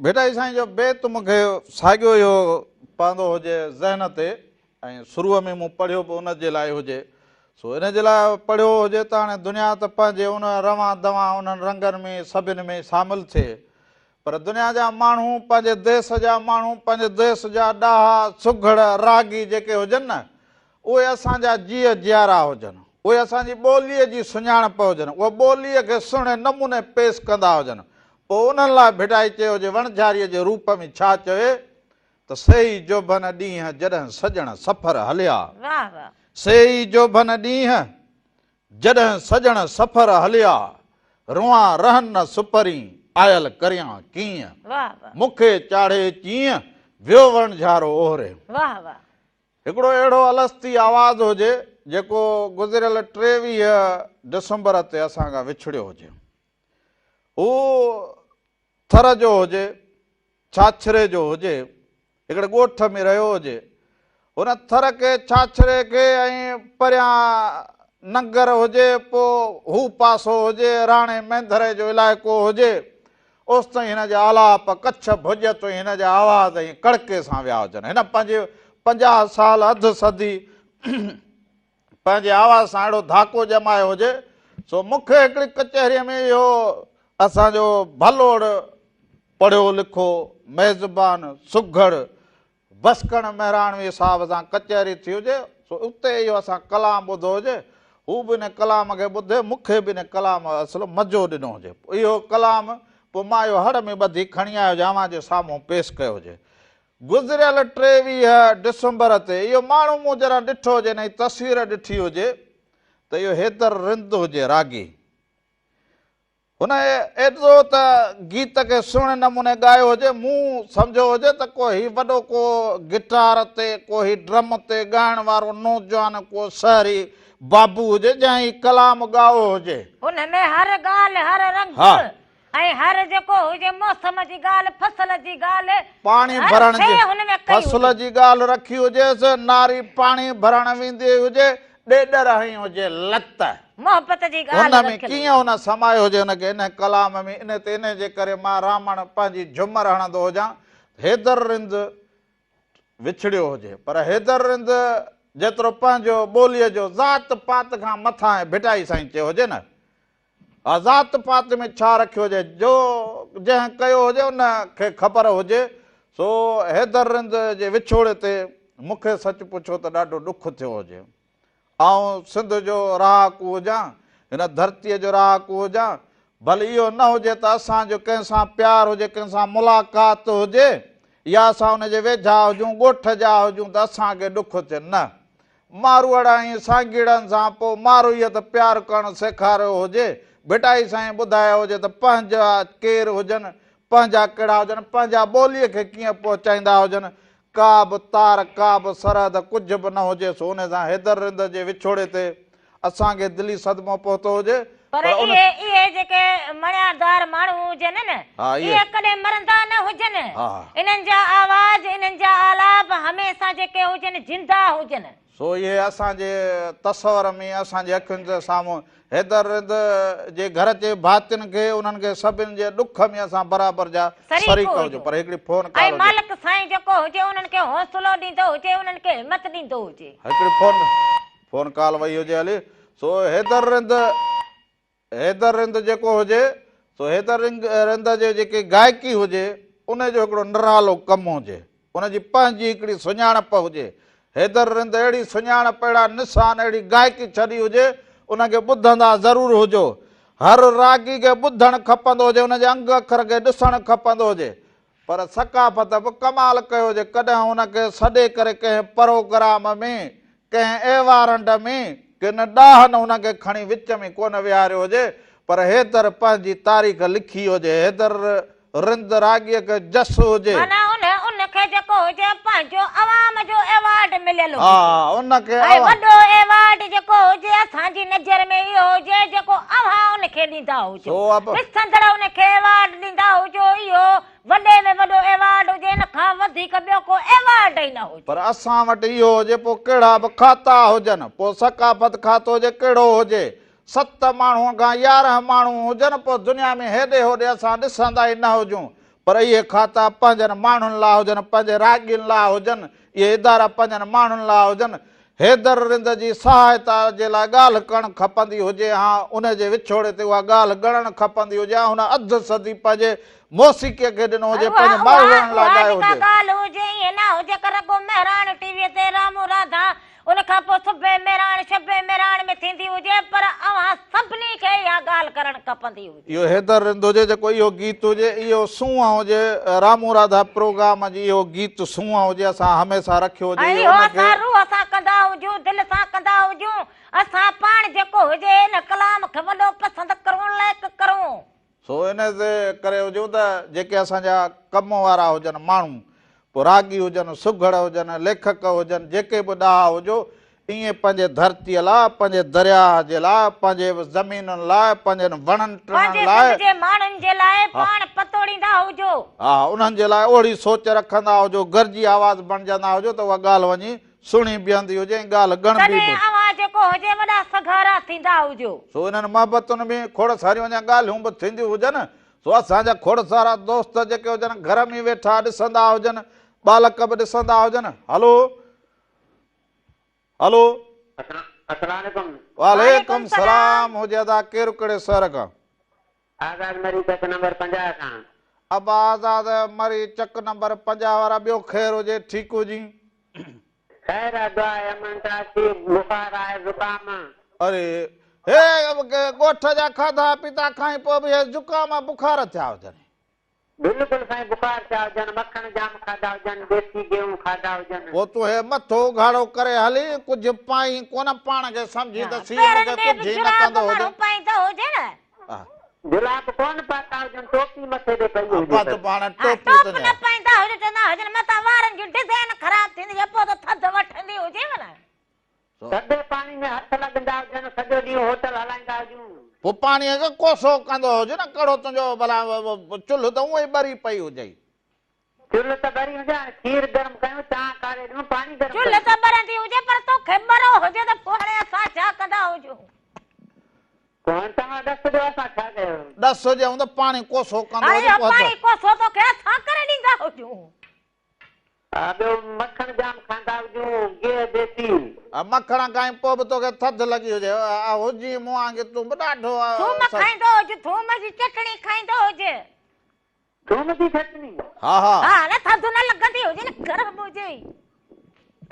ڀٽائي سائين جو بيت مون کي ساڳيو اهو پوندو هجي ذهن تي ۽ شروع ۾ مون پڙهيو به ان جي لاء هجي سو ان جي لاء پڙهيو هجي ته هاڻي دنيا ته پنهنجي ان روان دوان انهن رنگن ۾ سڀن ۾ شامل ٿئي پر دنيا جا ماڻهو، پنهنجي ديس جا ماڻهو، پنهنجي ديس جا ڏاها، سگهڙ، راڳي جيڪي هجن نه، اهي اسان جا جيء جيارا هجن. اهي اسان جي ٻوليء جي سڃاڻپ هجن. اهي ٻوليء کي سهڻي نموني پيش ڪندا هجن. پوء انهن لاء ڀٽائي چيو جي وڻجاريء جي روپ ۾ ڇا چوي ته سي ئي جوڀن ڏينهن جڏهن سڄڻ سفر هليا. واهه واهه. سي ئي جوڀن ڏينهن جڏهن سڄڻ سفر هليا، روئان رهن نه سپرين، آيل ڪريان ڪيئن؟ مون کي چاڙهي چيئن، ويو وڻجهارو اوهري. هڪڙو اهڙو الستي آواز هجي، جيڪو گذريل 23 ڊسمبر تي اسان کان وڇڙيو هجي. هو ٿر جو هجي، ڇاڇري جو هجي، هڪڙي ڳوٺ ۾ رهيو هجي. هن ٿر کي، ڇاڇري کي ۽ پريان ننگر هجي، پوء هو پاسو هجي، راڻي مينڌري جو علائقو هجي، اوستائين هن جا آلاپ، ڪڇ ڀڄ تائين هن جا آواز ائين ڪڙڪي سان ويا هجن. هن پنهنجي 50 سال، اڌ صدي، پنهنجي آواز سان اهڙو ڌاڪو ڄمايو هجي، سو مون کي هڪڙي ڪچهريء ۾ اهو اسان جو ڀلوڙ پڙهيو لکو ميزبان سگهڙ بسڪڻ مهراڻوي صاحب سان ڪچهري ٿي هجي، سو اتي اهو اسان ڪلام ٻڌو هجي، هو به ان ڪلام کي ٻڌي مون کي به ان ڪلام اصل مزو ڏنو هجي، اهو ڪلام پوء مان اهو هڙ ۾ ٻڌي کڻي آيو هجان اوهان جي سامهون پيش ڪيو هجي. گذريل 23 ڊسمبر تي اهو ماڻهو مون جڏهن ڏٺو هجي هن جي تصوير ڏٺي هجي ته اهو حيدر رند هجي راڳي. هن ايڏو ته گيت کي سهڻي نموني ڳايو هجي، مون سمجهيو هجي ته ڪو هي وڏو ڪو گٽار تي ڪو هي ڊرم تي ڳائڻ وارو نوجوان ڪو شهري بابو هجي جنهن هي ڪلام ڳايو هجي. هن ۾ هر ڳالهه، هر رنگ ۽ هر جيڪو هجي موسم جي ڳالهه، فصل جي ڳالهه، پاڻي هر ڀرڻ شيء جي هن ۾ ڪئي فصل هجي. جي ڳالهه رکي هجيس، ناري پاڻي ڀرڻ ويندي هجي، ڏيڏر هنئي هجي لت. محبت جي هن ڳالهه ۾ رکيل ڪيئن هجي. هن سمايو هجي هن کي انهي ڪلام ۾ انهي تي انهي جي ڪري مان رامڻ پنهنجي جهمر هڻندو هجان حيدر رند وڇڙيو هجي پر حيدر رند جيترو پنهنجو ٻوليء جو ذات پات کان مٿانهين ڀٽائي سائين چيو هجي نه ها ذات پات ۾ ڇا رکيو هجي جو جنهن ڪيو هجي ان کي خبر هجي سو حيدر رند جي وڇوڙي تي مون کي سچ پڇو ته ڏاڍو ڏک ٿيو هجي. آئون سنڌ جو رهاڪو هجان، هن ڌرتيء جو رهاڪو هجان، ڀل اهو نه هجي ته اسان جو ڪنهن سان پيار هجي، ڪنهن سان ملاقات هجي يا اسان ان جي ويجها هجون، ڳوٺ جا هجون ته اسان کي ڏک ٿئي. نه. ماروئڙا ۽ سانگيئڙن سان پوء ماروئيء ته پيار ڪرڻ سيکاريو هجي، ڀٽائي سائين ٻڌايو هجي ته پنهنجا ڪير هجن، پنهنجا ڪهڙا هجن، پنهنجا ٻوليء کي ڪيئن پهچائيندا هجن، ڪا به تار، ڪا به سرحد ڪجهه به نه هجي سو انهي سان حيدر رند جي وڇوڙي تي اسان کي دلي صدمو پهتو هجي پر پر ان. اهي اهي جيڪي مڻيادار ماڻهو هجن نه ها اهي. اهي ڪڏهن مرندا نه هجن. ها. انهن جا آواز انهن جا آلاپ هميشه جيڪي هجن زنده هجن. سو اهي اسان جي تصور ۾ اسان جي اکين جي سامهون حيدر رند جي گهر جي ڀاتين کي انهن کي سڀن جي ڏک ۾ اسان برابر جا شريڪ شريڪ هجون هجون پر هڪڙي فون ۽ ڪال هجي. مالڪ سائين جيڪو هجي انهن کي حوصلو ڏيندو هجي انهن کي همت ڏيندو هجي. هڪڙي فون فون ڪال وئي هجي هلي سو حيدر رند حيدر رند جيڪو هجي سو حيدر رند جي جيڪي گائڪي هجي ان جو هڪڙو نرالو ڪم هجي ان جي پنهنجي هڪڙي سڃاڻپ هجي حيدر رند اهڙي سڃاڻپ اهڙا نشان اهڙي گائڪي ڇڏي هجي ان کي ٻڌندا ضرور هجو هر راڳي کي ٻڌڻ کپندو هجي ان جي انگ اکر کي ڏسڻ کپندو هجي پر ثقافت به ڪمال ڪيو جي ڪڏهن هن کي سڏي ڪري ڪنهن پروگرام ۾ ڪنهن ايوارنڊ ۾ ڪن ڏاهن هن کي کڻي وچ ۾ ڪونه ويهاريو هجي پر حيدر پنهنجي تاريخ لکي هجي حيدر رند راڳيء کي جس هجي. معنيٰ ان ان کي جيڪو هجي پنهنجو عوام جو ايوارڊ مليل هجي ها ان کي ۽ وڏو ايوارڊ جيڪو هجي اسان جي نظر ۾ اهو هجي جيڪو اوهان ان کي ڏيندا هجو ڏسندڙ ان کي ايوارڊ ڏيندا هجو اهو وڏي ۾ وڏو ايوارڊ هجي ان کان وڌيڪ ٻيو ڪو ايوارڊ ئي نه هجي. پر اسان وٽ اهو هجي پوء ڪهڙا به کاتا هجن پوء ثقافت کاتو هجي ڪهڙو هجي ست ماڻهو کان 11 ماڻهو هجن پوء دنيا ۾ هيڏي هوڏي اسان ڏسندا ئي نه هجون پر اهي کاتا پنهنجن ماڻهن لاء هجن پنهنجي راڳين لاء هجن اهي ادارا پنهنجن ماڻهن لاء هجن حيدر رند جي سهائتا جي لاء ڳالهه ڪرڻ کپندي هجي ها، ان جي وڇوڙي تي اها ڳالهه ڳڻڻ کپندي هجي ها، هن اڌ صدي پنهنجي موسيقيء کي ڏنو هجي، اها پنهنجي اها ماروئڙن لاء اها ڳايو جيڪا هجي. ڳالهه هجي ائين نه هجي ته رڳو مهراڻ ٽي ويء تي رامو راڌا ان کان پوء صبح مهراڻ شب مهراڻ ۾ ٿيندي هجي پر اوهان سڀني کي اها ڳالهه ڪرڻ کپندي هجي. اهو حيدر رند هجي جيڪو اهو گيت هجي اهو سونهن هجي رامو راڌا پروگرام جي اهو گيت سونهن هجي اسان هميشه رکيو هجي ۽ اهو اهو ان کي. اسان روح سان ڪندا هجون دل سان ڪندا هجون اسان پاڻ جيڪو هجي ان ڪلام کي وڏو پسند ڪرون لائيڪ ڪرون. سو ان جي ڪري هجون ته جيڪي اسان جا ڪم وارا هجن ماڻهو پوء راڳي هجن، سگهڙ هجن، ليکڪ هجن، جيڪي به ڏاها هجو، ائين پنهنجي ڌرتيء لاء، پنهنجي درياهه جي لاء، پنهنجي زمينن لاء، پنهنجن وڻن ٽڻن پنهنجي لاء، سنڌ جي ماڻهن جي لاء ها. پاڻ پتوڙيندا هجو. ها، انهن جي لاء اهڙي سوچ رکندا هجو، گرجي آواز بڻجندا هجو ته اها ڳالهه وڃي سڻي بيهندي هجي ۽ ڳالهه ڳڻبي به تڏهن هجي. اوهان جيڪو هجي وڏا سگهارا ٿيندا هجو. سو انهن محبتن ۾ کوڙ ساريون اڃا ڳالهيون به ٿينديون هجن، سو اسان جا کوڙ سارا دوست جيڪي هجن گهر ۾ ويٺا ڏسندا هجن، ٻالڪ به ڏسندا هجن. هلو. هلو. السلام عليڪم. وعليڪم سلام هجي ادا ڪير ڪهڙي شهر کان. آزاد مري چڪ نمبر 50 کان. ابا آزاد مري چڪ نمبر 50 وارا ٻيو خير هجي ٺيڪ هجين. خير آ دعا آهي امن ٽاسي بخار آهي زڪام. اري هي ڳوٺ جا کاڌا پيتا کائين پوء به هي زڪام ۽ بخار ٿيا هجن. بلڪل سائين بخار ٿيا هجن، مکڻ جام کاڌا هجن، ديسي گيهون کاڌا هجن. پوء تون هي مٿو اگهاڙو ڪري هلين، ڪجهه پائين ڪونه، پاڻ کي سمجهين ته سيء مون پيرن کي ۾ به ڪجهه ئي نه جوراب ڪندو هجي. ماڻهو پائيندو هجي نه. جوراب ڪونه پاتا هجن، ٽوپي مٿي تي پئي هجي بس ته. پاڻ ها ٽوپي ٽوپ تنهنجي. نه پائيندا هجن، چوندا هجن متان وارن جون ڊزائين خراب ٿيندي يا پوء ته ٿڌ وٺندي هجيو نه. ٿڌي پاڻي ۾ هٿ لڳندا هجن، سڄو ڏينهن هوٽل هلائيندا هجون. پوء پاڻيء کي ڪوسو ڪندو هج نه، ڪهڙو تنهنجو ڀلا چلهه ته اونئن ئي ٻري پئي هجئي. چلهه ته ٻري هجي، هاڻي کير گرم ڪيون، چانهه ڪاڙهي ڏيون، پاڻي گرم چلهه ڪيون. ته ٻرندي هجي پر توکي ٻرو هجي ته پوء هاڻي اسان ڇا ڪندا هجون. پوء هاڻي توهان ڏس ڏيو اسان ڇا ڪيون. ڏس ڏيون ته پاڻي ڪوسو ڪندو هاڻي هج اهو پوء هٿ. پاڻي ڪوسو توکي اسان ڪري ڏيندا هجون. ها ٻيو مکڻ جام کاندا هجون، گيهه ديسي. ها مکڻ کائين پوء به توکي ٿڌ لڳي هجي. ها هجين مون وانگي تون به ڏاڍو ٿوم کائيندو هج، ٿوم جي چٽڻي کائيندو هج. ٿوم جي چٽڻي؟ ها ها. ها نه ٿڌ نه لڳندي هجي نه گرم هجي.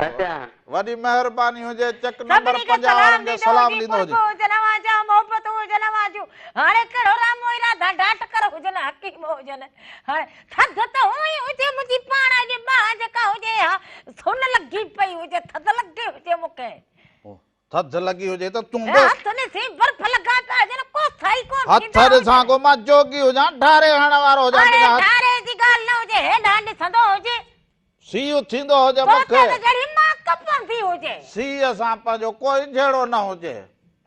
اچا. وڏي مهرباني هجي چڪ نمبر سڀني کي 50 سلام وارن کي ڏيندو سلام هجي ڏيندو قرب هجي. هجن اوهان جا محبتون هجن اوهان جون هاڻي ڪهڙو رامو ۽ راڌا ڊاٽڪر هجن حڪيم هجن هاڻي ٿڌ ته هونئن ئي هجي منهنجي پاڻ اڄ ٻانهن جيڪا هجي ها سن لڳي پئي هجي ٿڌ لڳي هجي مون کي. ٿڌ لڳي هجي ته تون به. هٿ ڏسي برف لڳا پيا هجن ڪوسا ئي ڪونه هٿ ٿيندا ڏسان هجن. ڪو مان جوڳي هجان ڍاري هڻڻ وارو هجان هاڻي تنهنجا هٿ. ڍاري جي ڳالهه نه هجي هيڏانهن ڏسندو هجي. سيء ٿيندو هجي مون کي. تو ته جهڙي ماڪ پوندي هجي. سيء سان پنهنجو ڪوئي جهيڙو نه هجي.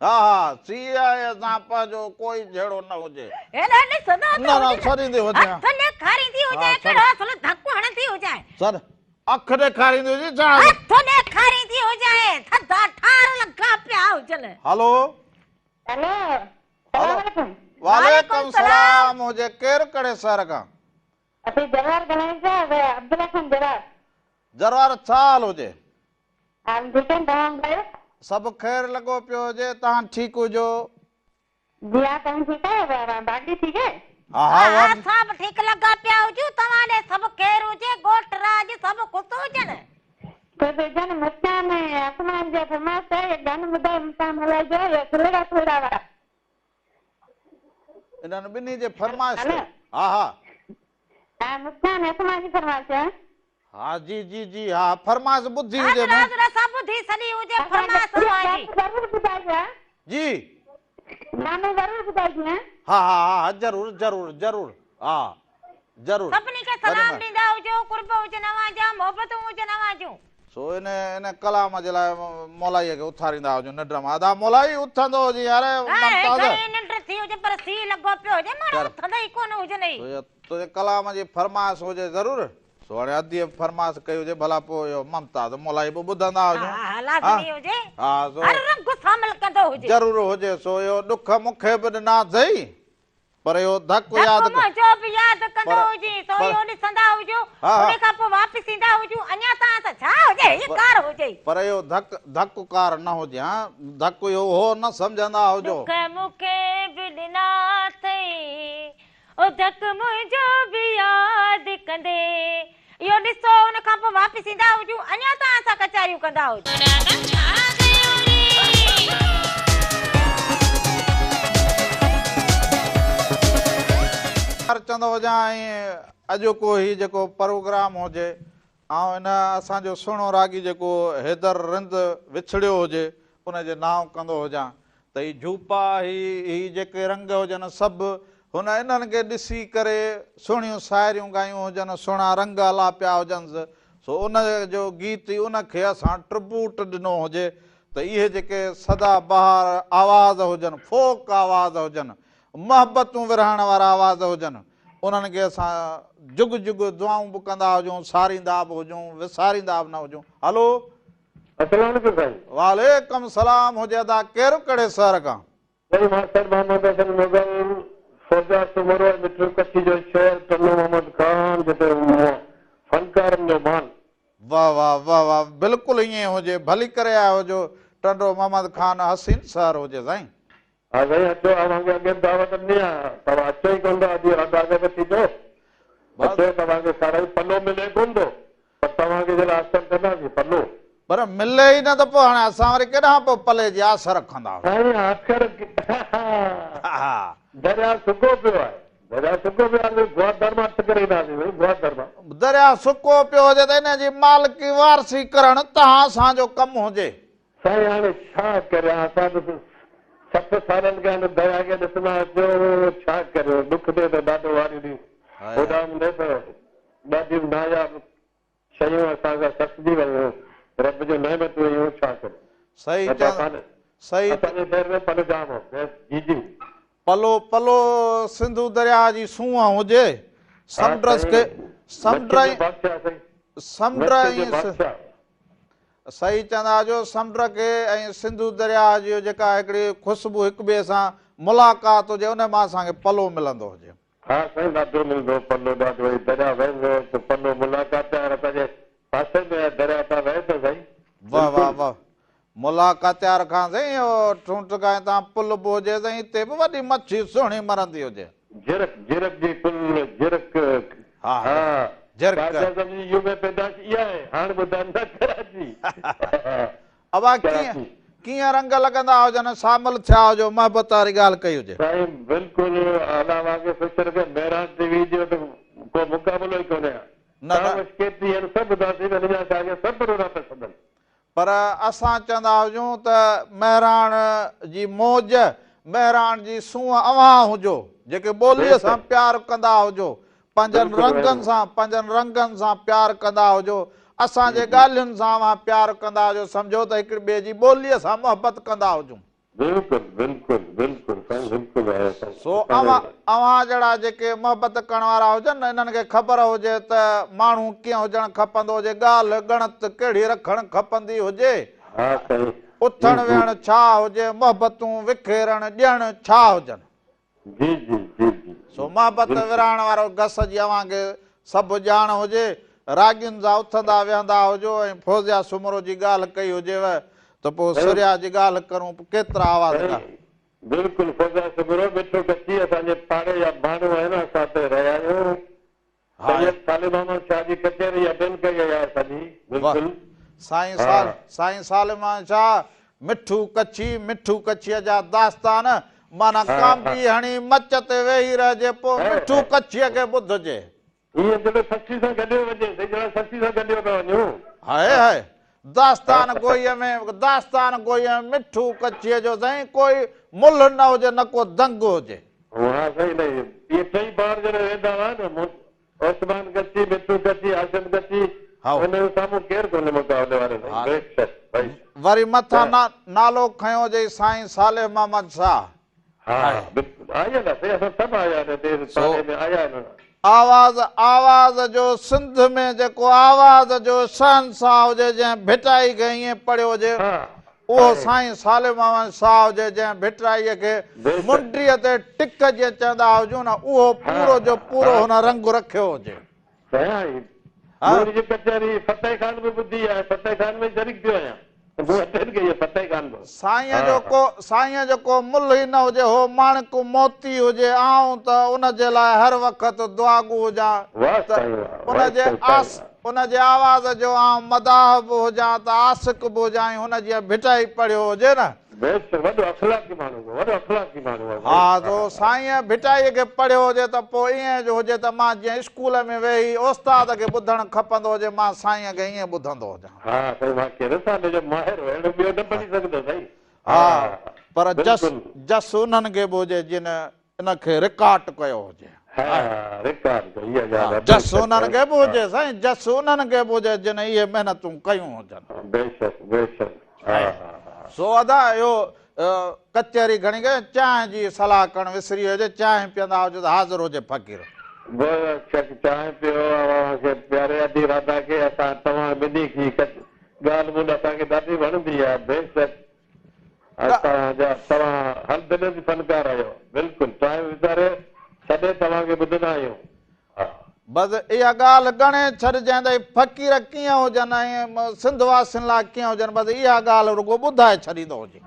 ها ها سيء سان پنهنجو ڪوئي جهيڙو نه هجي. هيڏانهن ڏسندو ته نه نه هجي. سڏيندي هجي. هٿ ڏيکاريندي هجي ڪهڙو اصل ڌڪ هڻندي هجي. سڏ اک ڏيکاريندي هجي ڇا. هٿ ڏيکاريندي هجي ٿڌا ٺار لڳا پيا هجن. هلو. هلو سلام عليڪم. وعليڪم سلام هجي ڪير ڪهڙي شهر کان. اسين جروار ڳالهايون پيا عبدالله خان جروار. جروار ڇا حال هجي. حال ٺيڪ آهن توهان ٻڌايو. سڀ خير لڳو پيو هجي توهان ٺيڪ هجو. جي ها توهين ٺيڪ آهيو ڀاڳي ٺيڪ آهي. ها ها ها اسان به ٺيڪ لڳا پيا هجون توهان ڏي سڀ خير هجي ڳوٺ راڄ سڀ خوش هجن. خوش هجن مسڪان ۽ آسمان جا فرمائش آهي گانو ٻڌايو مسڪان مولائي جو يا ٿلهڙا ٿلهڙا وارا. انهن ٻنهي جي فرمائش تي. ها ها. ها مسڪان اسمان جي فرمائش آهي. ها جي جي جي ها فرمائش ٻڌي هجي مون. حضرت اسان ٻڌي سڏي هجي فرمائش اوهان جي. ضرور ٻڌائجو ها. جي. گانو ضرور ٻڌائجو ها. ها ها ها ضرور ضرور ضرور ها ضرور. سڀني کي سلام ڏيندا هجو قرب هجن اوهان جا محبتون هجن اوهان جون. سو ان ان ڪلام جي لاء مولائيء کي اٿاريندا هجون ننڊ مان. ادا مولائي اٿندو هجين يار ممتاز. گهڻي ننڊ ٿي هجي پر سيء لڳو پيو هجي ماڻهو اٿندا ئي ڪونه هجن ئي. سو تنهنجي ڪلام جي فرمائش هجي ضرور. سو هاڻي اديء به فرمائش ڪئي هجي ڀلا پوء اهو ممتاز مولائي به ٻڌندا هجون. ها ها لازمي هجي. ها سو هر رنگ شامل ڪندو هجي. ضرور هجي سو اهو ڏک مون کي به ڏنا اٿئي. پر اهو ڌڪ ياد ڌڪ منهنجو به ياد ڪندو هجين، سو اهو ڏسندا هجو، ان کان پوء واپس ايندا هجون، اڃا تان ته ڇا هجي، هيء ڪار هجي. پر اهو ڌڪ ڌڪ ڪار نه هجي ها، ڌڪ اهو هو نه سمجهندا هجو. ڏک مون کي به ڏنا اٿئي، او ڌڪ منهنجو به ياد ڪندي. اهو ڏسو، ان کان پوء واپس ايندا هجون، اڃا تان اسان ڪچهريون ڪندا هجون. چوندو هجان ۽ اڄوڪو هي جيڪو پروگرام هجي ۽ ان اسان جو سهڻو راڳي جيڪو حيدر رند وڇڙيو هجي ان جي نانء ڪندو هجان ته هي جهوپا، هي هي جيڪي رنگ هجن سڀ هن انهن کي ڏسي ڪري سهڻيون سائريون ڳايون هجن، سهڻا رنگ الاپيا هجنس، سو ان جو گيت ئي ان کي اسان ٽربوٽ ڏنو هجي ته اهي جيڪي سدا بهار آواز هجن، فوڪ آواز هجن، محبتون ورهائڻ وارا آواز هجن، انهن کي اسان جڳ جڳ دعائون به ڪندا هجون، ساريندا به هجون، وساريندا به نه هجون. هلو! السلام عليڪم سائين. وعليڪم سلام هجي ادا ڪير ڪهڙي شهر کان. سائين ماستر محمد حسن مغل فوزيا سومرو ۽ مٺو ڪڇي جو شهر ٽنڊو محمد خان جتي فنڪارن جو مان. واه واه واه واه بلڪل ائين هجي ڀلي ڪري آيا هجو ٽنڊو محمد خان حسين شهر هجي سائين. ها سائين اچو اوهان کي اڳي به دعوت ڏني آ توهان اچو ئي ڪونه ٿا اڄ اندازو به ٿي پيو اچو توهان کي کارائي پلو ملي ڪونه ٿو پر توهان کي جي لاء آسر ڪنداسين پلو. پر ملي ئي نه ته پوء هاڻي اسان وري ڪيڏانهن پوء پلي جي آس رکندا. سائين آخر درياء سڪو پيو آهي. درياء سڪو پيو آهي گوادر مان هٿ ڪري اينداسين سائين گوادر مان. درياء سڪو پيو هجي ته ان جي مالڪي وارثي ڪرڻ توهان اسان جو ڪم هجي. سائين هاڻي ڇا ڪريان اسان ته 60 سالن کان هن درياء کي ڏسندا اچون ڇا ڪريون ڏک ٿئي ٿو ڏاڍو واري ڏينهن هوڏانهن هوندي ته ڏاڍيون ناياب شيون اسان کان کسجي ويون رب جون نعمتون هيون ڇا ڪريون. صحيح چون صحيح. اسان جي شهر ۾ پلو جام هو جي جي. پلو پلو سنڌو درياء جي سونهن هجي سمنڊ کي سمنڊ سمنڊ ۽ صحيح چوندا جو سمنڊ کي ۽ سنڌو درياء جي جيڪا هڪڙي خوشبو هڪ ٻئي سان ملاقات هجي ان مان اسان کي پلو ملندو هجي. ها سائين ڏاڍو ملندو پلو ڏاڍو هي درياء وهندو ته پلو ملاڪاتيار اسان جي پاسي ۾ آهي درياء تان وهي ٿو سائين. واه واه واه ملاڪاتيار کان سائين اهو ٺونٺ کان هتان پل به هجي سائين هتي به وڏي مڇي سهڻي مرندي هجي. جرڪ جرڪ جي پل جرڪ ها جرڪ. قائداعظم جي يوم پيدائش اها آهي هاڻ ٻڌائن ٿا ڪراچي. ابا ڪيئن ڪيئن رنگ لڳندا هجن شامل ٿيا هجو محبت واري ڳالهه ڪئي هجي. سائين بلڪل الله اوهان کي خوش رکي مهراڻ ٽي وي جو ته ڪو مقابلو ئي ڪونهي نه نه. خاموش ڪيتري آهن سڀ اداسي ۾ هن جا اسان کي سڀ پروگرام پسند آهن. پر اسان چوندا هجون ته مهراڻ جي موج مهراڻ جي سونهن اوهان هجو جيڪي ٻوليء سان پيار ڪندا هجو پنهنجن رنگن سان پنهنجن رنگن سان پيار ڪندا هجو، اسان جي ڳالهين سان اوهان پيار ڪندا هجو، سمجهو ته هڪ ٻئي جي ٻوليء سان محبت ڪندا هجون. بلڪل بلڪل بلڪل سائين بلڪل آهي سائين سو اوهان اوهان جهڙا جيڪي محبت ڪرڻ وارا هجن انهن کي خبر هجي ته ماڻهو ڪيئن هجڻ کپندو هجي، ڳالهه ڳڻت ڪهڙي رکڻ کپندي هجي، ها سائين اٿڻ ويهڻ ڇا هجي، محبتون وکيرڻ ڏيڻ ڇا هجن. جي جي جي جي سو محبت ورهائڻ وارو گس جي اوهان کي سڀ ڄاڻ هجي، راڳين سان اٿندا ويهندا هجو ۽ فوزيا سومرو جي ڳالهه ڪئي هجيو ته پوء سريا جي ڳالهه ڪرون ڪيترا آواز ڳا. بلڪل فوزيا سومرو مٺو ڪچي اسان جي پاڙي جا ماڻهو آهن اسان اتي رهيا آهيون سيد صالح محمد شاهه جي ڪچهري اٽينڊ ڪئي آهي اسان جي بلڪل. سائين سائين صالح محمد شاهه مٺو ڪڇي مٺو ڪڇيء جا داستان معنيٰ ڪانبي هڻي مچ تي ويهي رهجي پوء مٺو ڪڇيء کي ٻڌجي. ائين جهڙو سسي سان گڏيو وڃي سائين جهڙا سسي سان گڏيو پيا وڃون. هاء هاء داستان گوئيء ۾ داستان گوئيء ۾ مٺو ڪڇيء جو سائين ڪوئي ملهه نه هجي نه ڪو دنگ هجي. ها سائين نه اهي ٽئي ڀائر جڏهن ويندا هئا نه عثمان ڪڇي، مٺو ڪڇي، هاشم ڪڇي انهن جي سامهون ڪير ڪونهي مقابلي وارو سائين بيشڪ بيشڪ. وري مٿان نالو کنيو جئي سائين صالح محمد شاهه. ها بلڪل آيل آ سائين اسان سڀ آيا آهن هتي پاڙي ۾ آيا آهن. آواز آواز جو سنڌ ۾ جيڪو آواز جو شهنشاهه هجي جنهن ڀٽائي کي ائين پڙهيو هجي اهو سائين صالح محمد شاهه هجي جنهن ڀٽائيء کي منڊيء تي ٽڪ جيئن چوندا هجون نه اهو پورو جو پورو هن رنگ رکيو هجي. سائين مون جي ڪچهري فتح خان به ٻڌي آهي فتح خان ۾ شريڪ ٿيو آهيان مون اٽينڊ ڪئي آهي فتح خان به. سائينء جو ڪو سائينء جو ڪو ملهه ئي نه هجي هو ماڻڪ موتي هجي آئون ته ان جي لاء هر وقت دعاگو هجان ته ان جي آس ان جي آواز جو آئون مداح به هجان ته عاشق به هجان ۽ هن جيئن ڀٽائي پڙهيو هجي نه. بيشڪ وڏو اخلاقي ماڻهو هو وڏو اخلاقي ماڻهو هو. ها تو سائينء ڀٽائيء کي پڙهيو هجي ته پوء ائين جو هجي ته مان جيئن اسڪول ۾ ويهي استاد کي ٻڌڻ کپندو هجي مان سائينء کي ائين ٻڌندو هجان. ها سائين واقعي رسالي جو ماهر هو اهڙو ٻيو نه پڙهي سگهندو سائين. ها پر جس جس انهن کي به هجي جن ان کي رڪارڊ ڪيو هجي. ها رڪارڊ ڪيو اها ڳالهه آهي. جس انهن کي به هجي سائين جس انهن کي به هجي جن اهي محنتون ڪيون هجن. بيشڪ بيشڪ ها ها. سو ادا اهو ڪچهري گهڻي ڪئي چانهه جي صلاح ڪرڻ وسري ويو هجي چانهه پيئندا هجو ته حاضر هجي فقير. بيشڪ چانهه پيو اوهان کي پياري ادي راڌا کي اسان توهان ٻنهي کي ڳالهه ٻولهه اسان کي ڏاڍي وڻندي آهي بيشڪ. توهان جا توهان هر دل جي فنڪار آهيو بلڪل ٽائيم وساري ڇڏي توهان کي ٻڌندا آهيون ها. بس اها ڳالهه ڳڻي ڇڏجانء ته هي فقير ڪيئن هجن ۽ سنڌ واسين لاء ڪيئن هجن بس اها ڳالهه رڳو ٻڌائي ڇڏيندو هجين.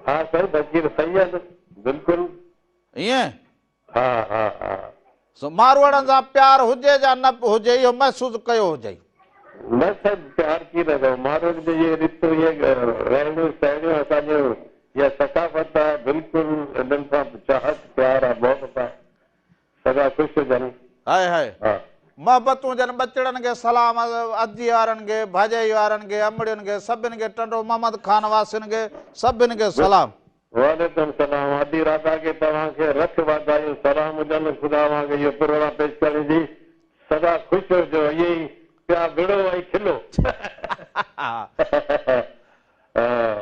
ها سائين فقير صحيح آهن بلڪل. ائين؟ ها ها ها. سو ماروئڙن سان پيار هجي يا نه هجي اهو محسوس ڪيو هجئي. نه سائين پيار ڪيئن نه ڪيو ماروئڙن جي اهي ريتون اهي رهڻيون سهڻيون اسان جو اها ثقافت آهي بلڪل انهن سان چاهت پيار آهي محبت آهي. सदा ख़ुशि हुजनि। हाय हाय। मोहबतूं हुजनि, ॿचड़नि खे सलाम, अदी वारनि खे, भाॼाई वारनि खे, अमड़ियुनि खे, सभिनि खे, टंडो मोहम्मद ख़ान वासियुनि खे, सभिनि खे सलाम। वालेकुम सलाम। अदी राधा खे तव्हांखे रख वाधायूं, सलाम हुजनि। ख़ुदा तव्हांखे इहो प्रोग्राम पेश करण जी, सदा ख़ुशि हुजो, इहे ई पिया विड़ो ऐं खिलो।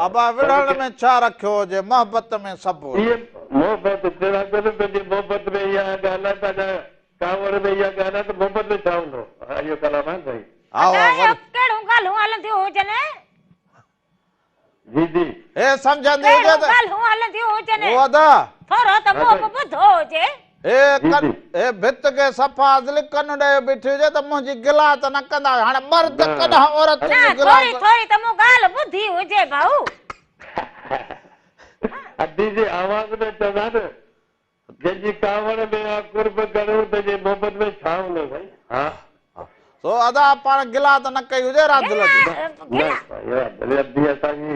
अबा विढ़ण में छा रखियो हुजे, मोहबत में सभु हुजे। इहे मोहबत पंहिंजी मोहबत में इहा ॻाल्हि आहे, पंहिंजा कावड़ में इहा ॻाल्हि आहे त मोहबत में छा हूंदो? इहो कलाम आहे साईं। कहिड़ियूं ॻाल्हियूं हलंदियूं हुजनि? जी जी। हे सम्झंदी हुजे त ॻाल्हियूं हलंदियूं हुजनि। ओ अदा थोरो त मूं बि ॿुधो हुजे। हे कन हे भित खे सफ़ा अज़ली कन ॾेयो बीठी हुजे त मुंहिंजी गिला त न कंदा। हाणे मर्द कॾां औरत जी गिला? थोरी थोरी त मूं ॻाल्हि ॿुधी हुजे भाऊ। अदी जे आवाज़ में चवंदा न, जंहिंजी कावड़ में आहे कुर्ब घणो, तंहिंजे मोहबत में छा हूंदो साईं? हा सो अदा पाण गिला त न कई हुजे रात जी। न अदी असांजी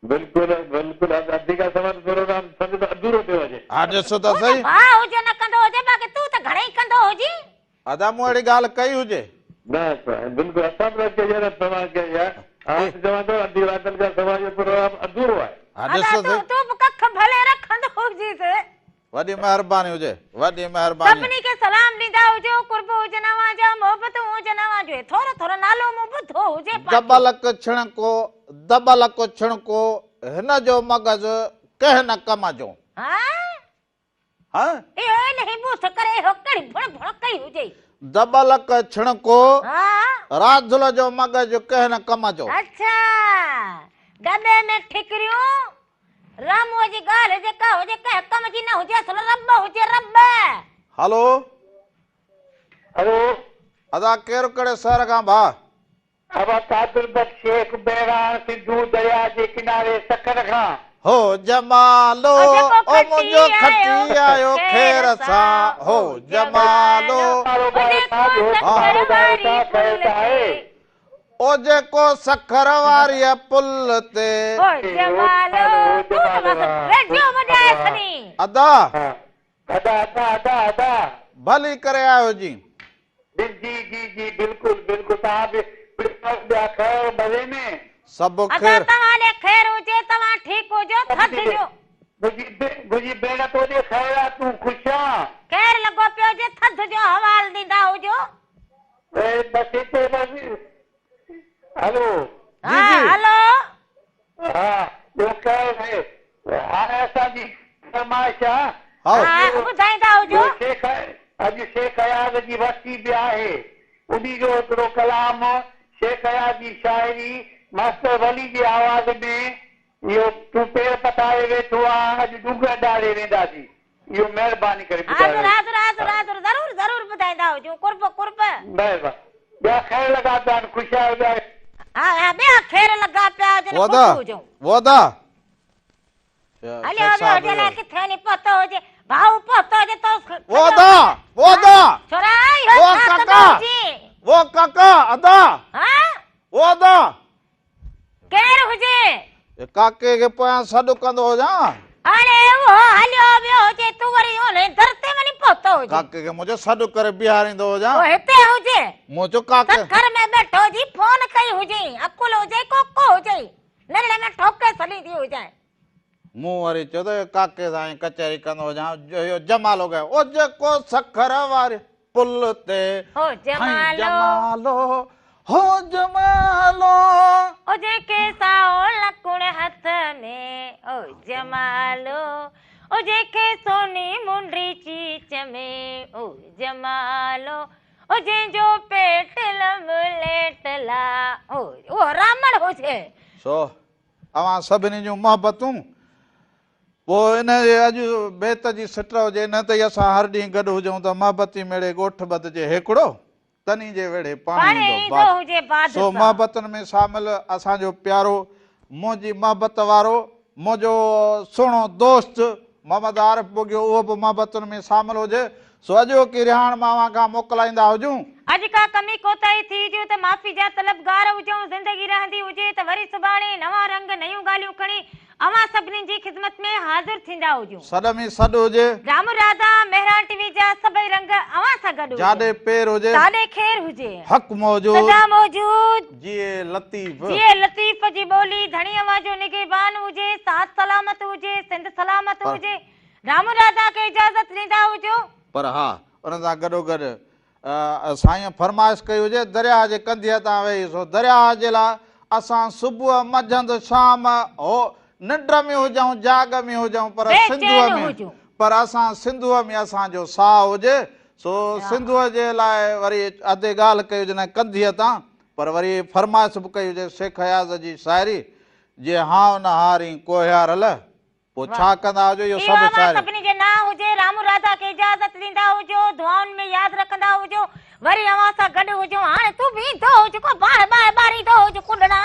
बिल्कुलु बिल्कुलु अदी खां सवाइ प्रोग्राम सम्झ त अधूरो पियो वञे। हा ॾिसो त सही। भाउ हुजे न कंदो हुजे, बाक़ी तूं त घणे ई कंदो हुजी। अदा मूं अहिड़ी ॻाल्हि कई हुजे? न बिल्कुलु असां बि न कई आहे, न तव्हां कई आहे। हा चवां थो अदी रातनि खां सवाइ इहो प्रोग्राम अधूरो आहे। हा ॾिसो सही। तूं बि कख भले रखंदो हुजीस। वॾी महिरबानी हुजे, वॾी महिरबानी। सभिनी खे सलाम ॾींदा हुजो, कुर्ब हुजनि अव्हां जा, मोहबतूं हुजनि अव्हां जो। थोरो थोरो नालो मूं ॿुधो हुजे। दबलक छिणको, दबलक छिणको, हिन जो मग़ज़ कंहिं न कम जो। हा हा इहो इन बूथ करे इहो कहिड़ी भुण भुण कई हुजे। दबलक छिणको, हा राधुल जो मग़ज़ कंहिं न कम जो। अच्छा दॿे में ठिकरियूं, रामूअ जी ॻाल्हि जेका हुजे कंहिं कम जी न हुजे, असुल रब हुजे रब। हलो हलो अदा केरु कहिड़े शहर खां भाउ? अबा कादिर बख़्श शेख बहिराण सिंधू दरिया जे किनारे सखर खां। हो जमालो ओ मुंहिंजो खटी आयो ख़ैर सां, हो जमालो ओ जेको सखर वारी पुल ते। हो जमालो तूं त बसि रेडियो वॼाए छॾी। अदा अदा अदा अदा अदा भली करे आयो जी। जी जी जी बिल्कुलु बिल्कुलु। तव्हां बि ॿिया ख़ैर मज़े में? सभु अदा ख़ैर। तव्हां ॾे ख़ैर हुजे, तव्हां ठीकु हुजो, थधि जो। मुंहिंजी भेण तोॾे ख़ैर आहे, तूं ख़ुशि आहीं? ख़ैर लॻो पियो हुजे, थधि जो हवाल ॾींदा हुजो। बसि हिते बसि। हलो हा हलो हा ॿियो ख़ैर आहे। हाणे असांजी फरमाइश आहे। हा ॿुधाईंदा हुजो। शेख अॼु शेख अयाज़ जी वरसी बि आहे, उन जो हिकिड़ो कलाम शेख अयाज़ जी शाइरी मास्टर वली जे आवाज़ में, इहो तूं पेर पताए वेठो आहे, अॼु डूंगर ॾारे वेंदासीं, इहो महिरबानी करे ॿुधायो। हाज़िर हाज़िर हाज़िर, ज़रूरु ज़रूरु ॿुधाईंदा हुजूं। कुर्ब कुर्ब। महिरबानी। ॿिया ख़ैर लॻा पिया आहिनि, ख़ुशि आहियो ॿिया? हा हा ॿिया ख़ैर लॻा पिया हुजनि, ख़ुशि हुजूं। वदा हलियो वियो हुजे, अलाए किथे वञी पहुतो हुजे, भाऊ पहुतो हुजे तो। वदा वदा छोरा इहो छा कंदो हुजे? वो काका अदा हा वो अदा केरु हुजे? काके खे पोयां सॾु कंदो हुजां। हाणे उहो हलियो वियो हुजे, तूं वरी हुन दर ते वञी पहुतो हुजे। काके खे मुंहिंजो सॾु करे बीहारींदो हुजां। उहो हिते हुजे। मुंहिंजो काके सखर में वेठो हुजी, फोन कई हुजे, अकुल हुजे कोको हुजे, नरड़े में ठोके छॾींदी हुजांइ। मूं वरी चयो त काके सां कचहरी कंदो हुजां, इहो जमालो गयो। ओ जेको सखर वारे पुल ते, हो जमालो जमालो, हो जमालो, ओ जेके साओ लकुण हथ में, ओ जमालो, ओ जेके सोनी मुंडी चीच में, ओ जमालो, ओ जंहिंजो पेट लमलेटला, ओ उहो रामण हुजे। सो अव्हां सभिनी जूं मोहबतूं। पोइ इन जे अॼु बेत जी सिट हुजे, न त असां हर ॾींहुं गॾु हुजूं त मोहबती मेड़े ॻोठ बदिजे हिकिड़ो, तनी जे वेड़े पाणी ईंदो बाद। सो मोहबतुनि में शामिल असांजो प्यारो, मुंहिंजी मोहबत वारो, मुंहिंजो सुहिणो दोस्त मोहम्मद आरिफ बुगियो, उहो बि मोहबतुनि में शामिल हुजे। सो अॼोकी रिहाण मां अव्हां खां मोकिलाईंदा हुजूं। अॼु का कमी कोताही थी हुजे त माफ़ी जा तलबगार हुजूं। ज़िंदगी रहंदी हुजे त वरी सुभाणे नवां रंग नयूं ॻाल्हियूं खणी اوهان سڀني جي خدمت ۾ حاضر ٿيندا هجون. سڏ ۾ سڏ هجي. رام راڌا مهراڻ ٽي وي جا سڀئي رنگ اوهان سان گڏ هجن. جاڏي پير هجي. تاڏي خير هجي. حق موجود. سدا موجود. جيئي لطيف. جيئي لطيف جي ٻولي ڌڻي اوهان جو نگهبان هجي ساٿ سلامت هجي سنڌ سلامت هجي رام راڌا کي اجازت ڏيندا هجو. پر ها ان سان گڏوگڏ سائينء فرمائش ڪئي هجي، درياهه جي ڪنڌيء تان ويهي، سو درياهه جي لاء اسان صبح، منجهند، شام، هو ننڊ ۾ هجون، جاڳ ۾ هجون، پر سنڌوء ۾، پر اسان سنڌوء ۾ اسان جو ساهه هجي، سو سنڌوء جي لاء وري ادي ڳالهه ڪئي هجي نه ڪنڌيء تان، پر وري فرمائش به ڪئي هجي شيخ اياز جي شاعري، جي هانء نه هارين ڪوهيارل، پوء ڇا ڪندا هجو اهو اهو سڀ اوهان ساري. سڀني جي نانء هجي. رامو راڌا کي اجازت ڏيندا هجو. دعائن ۾ ياد رکندا هجو. وري اوهان سان گڏ هجون. هاڻي تون به ايندو هج ڪو باهه باهه ٻاريندو هج ڪڏڻا.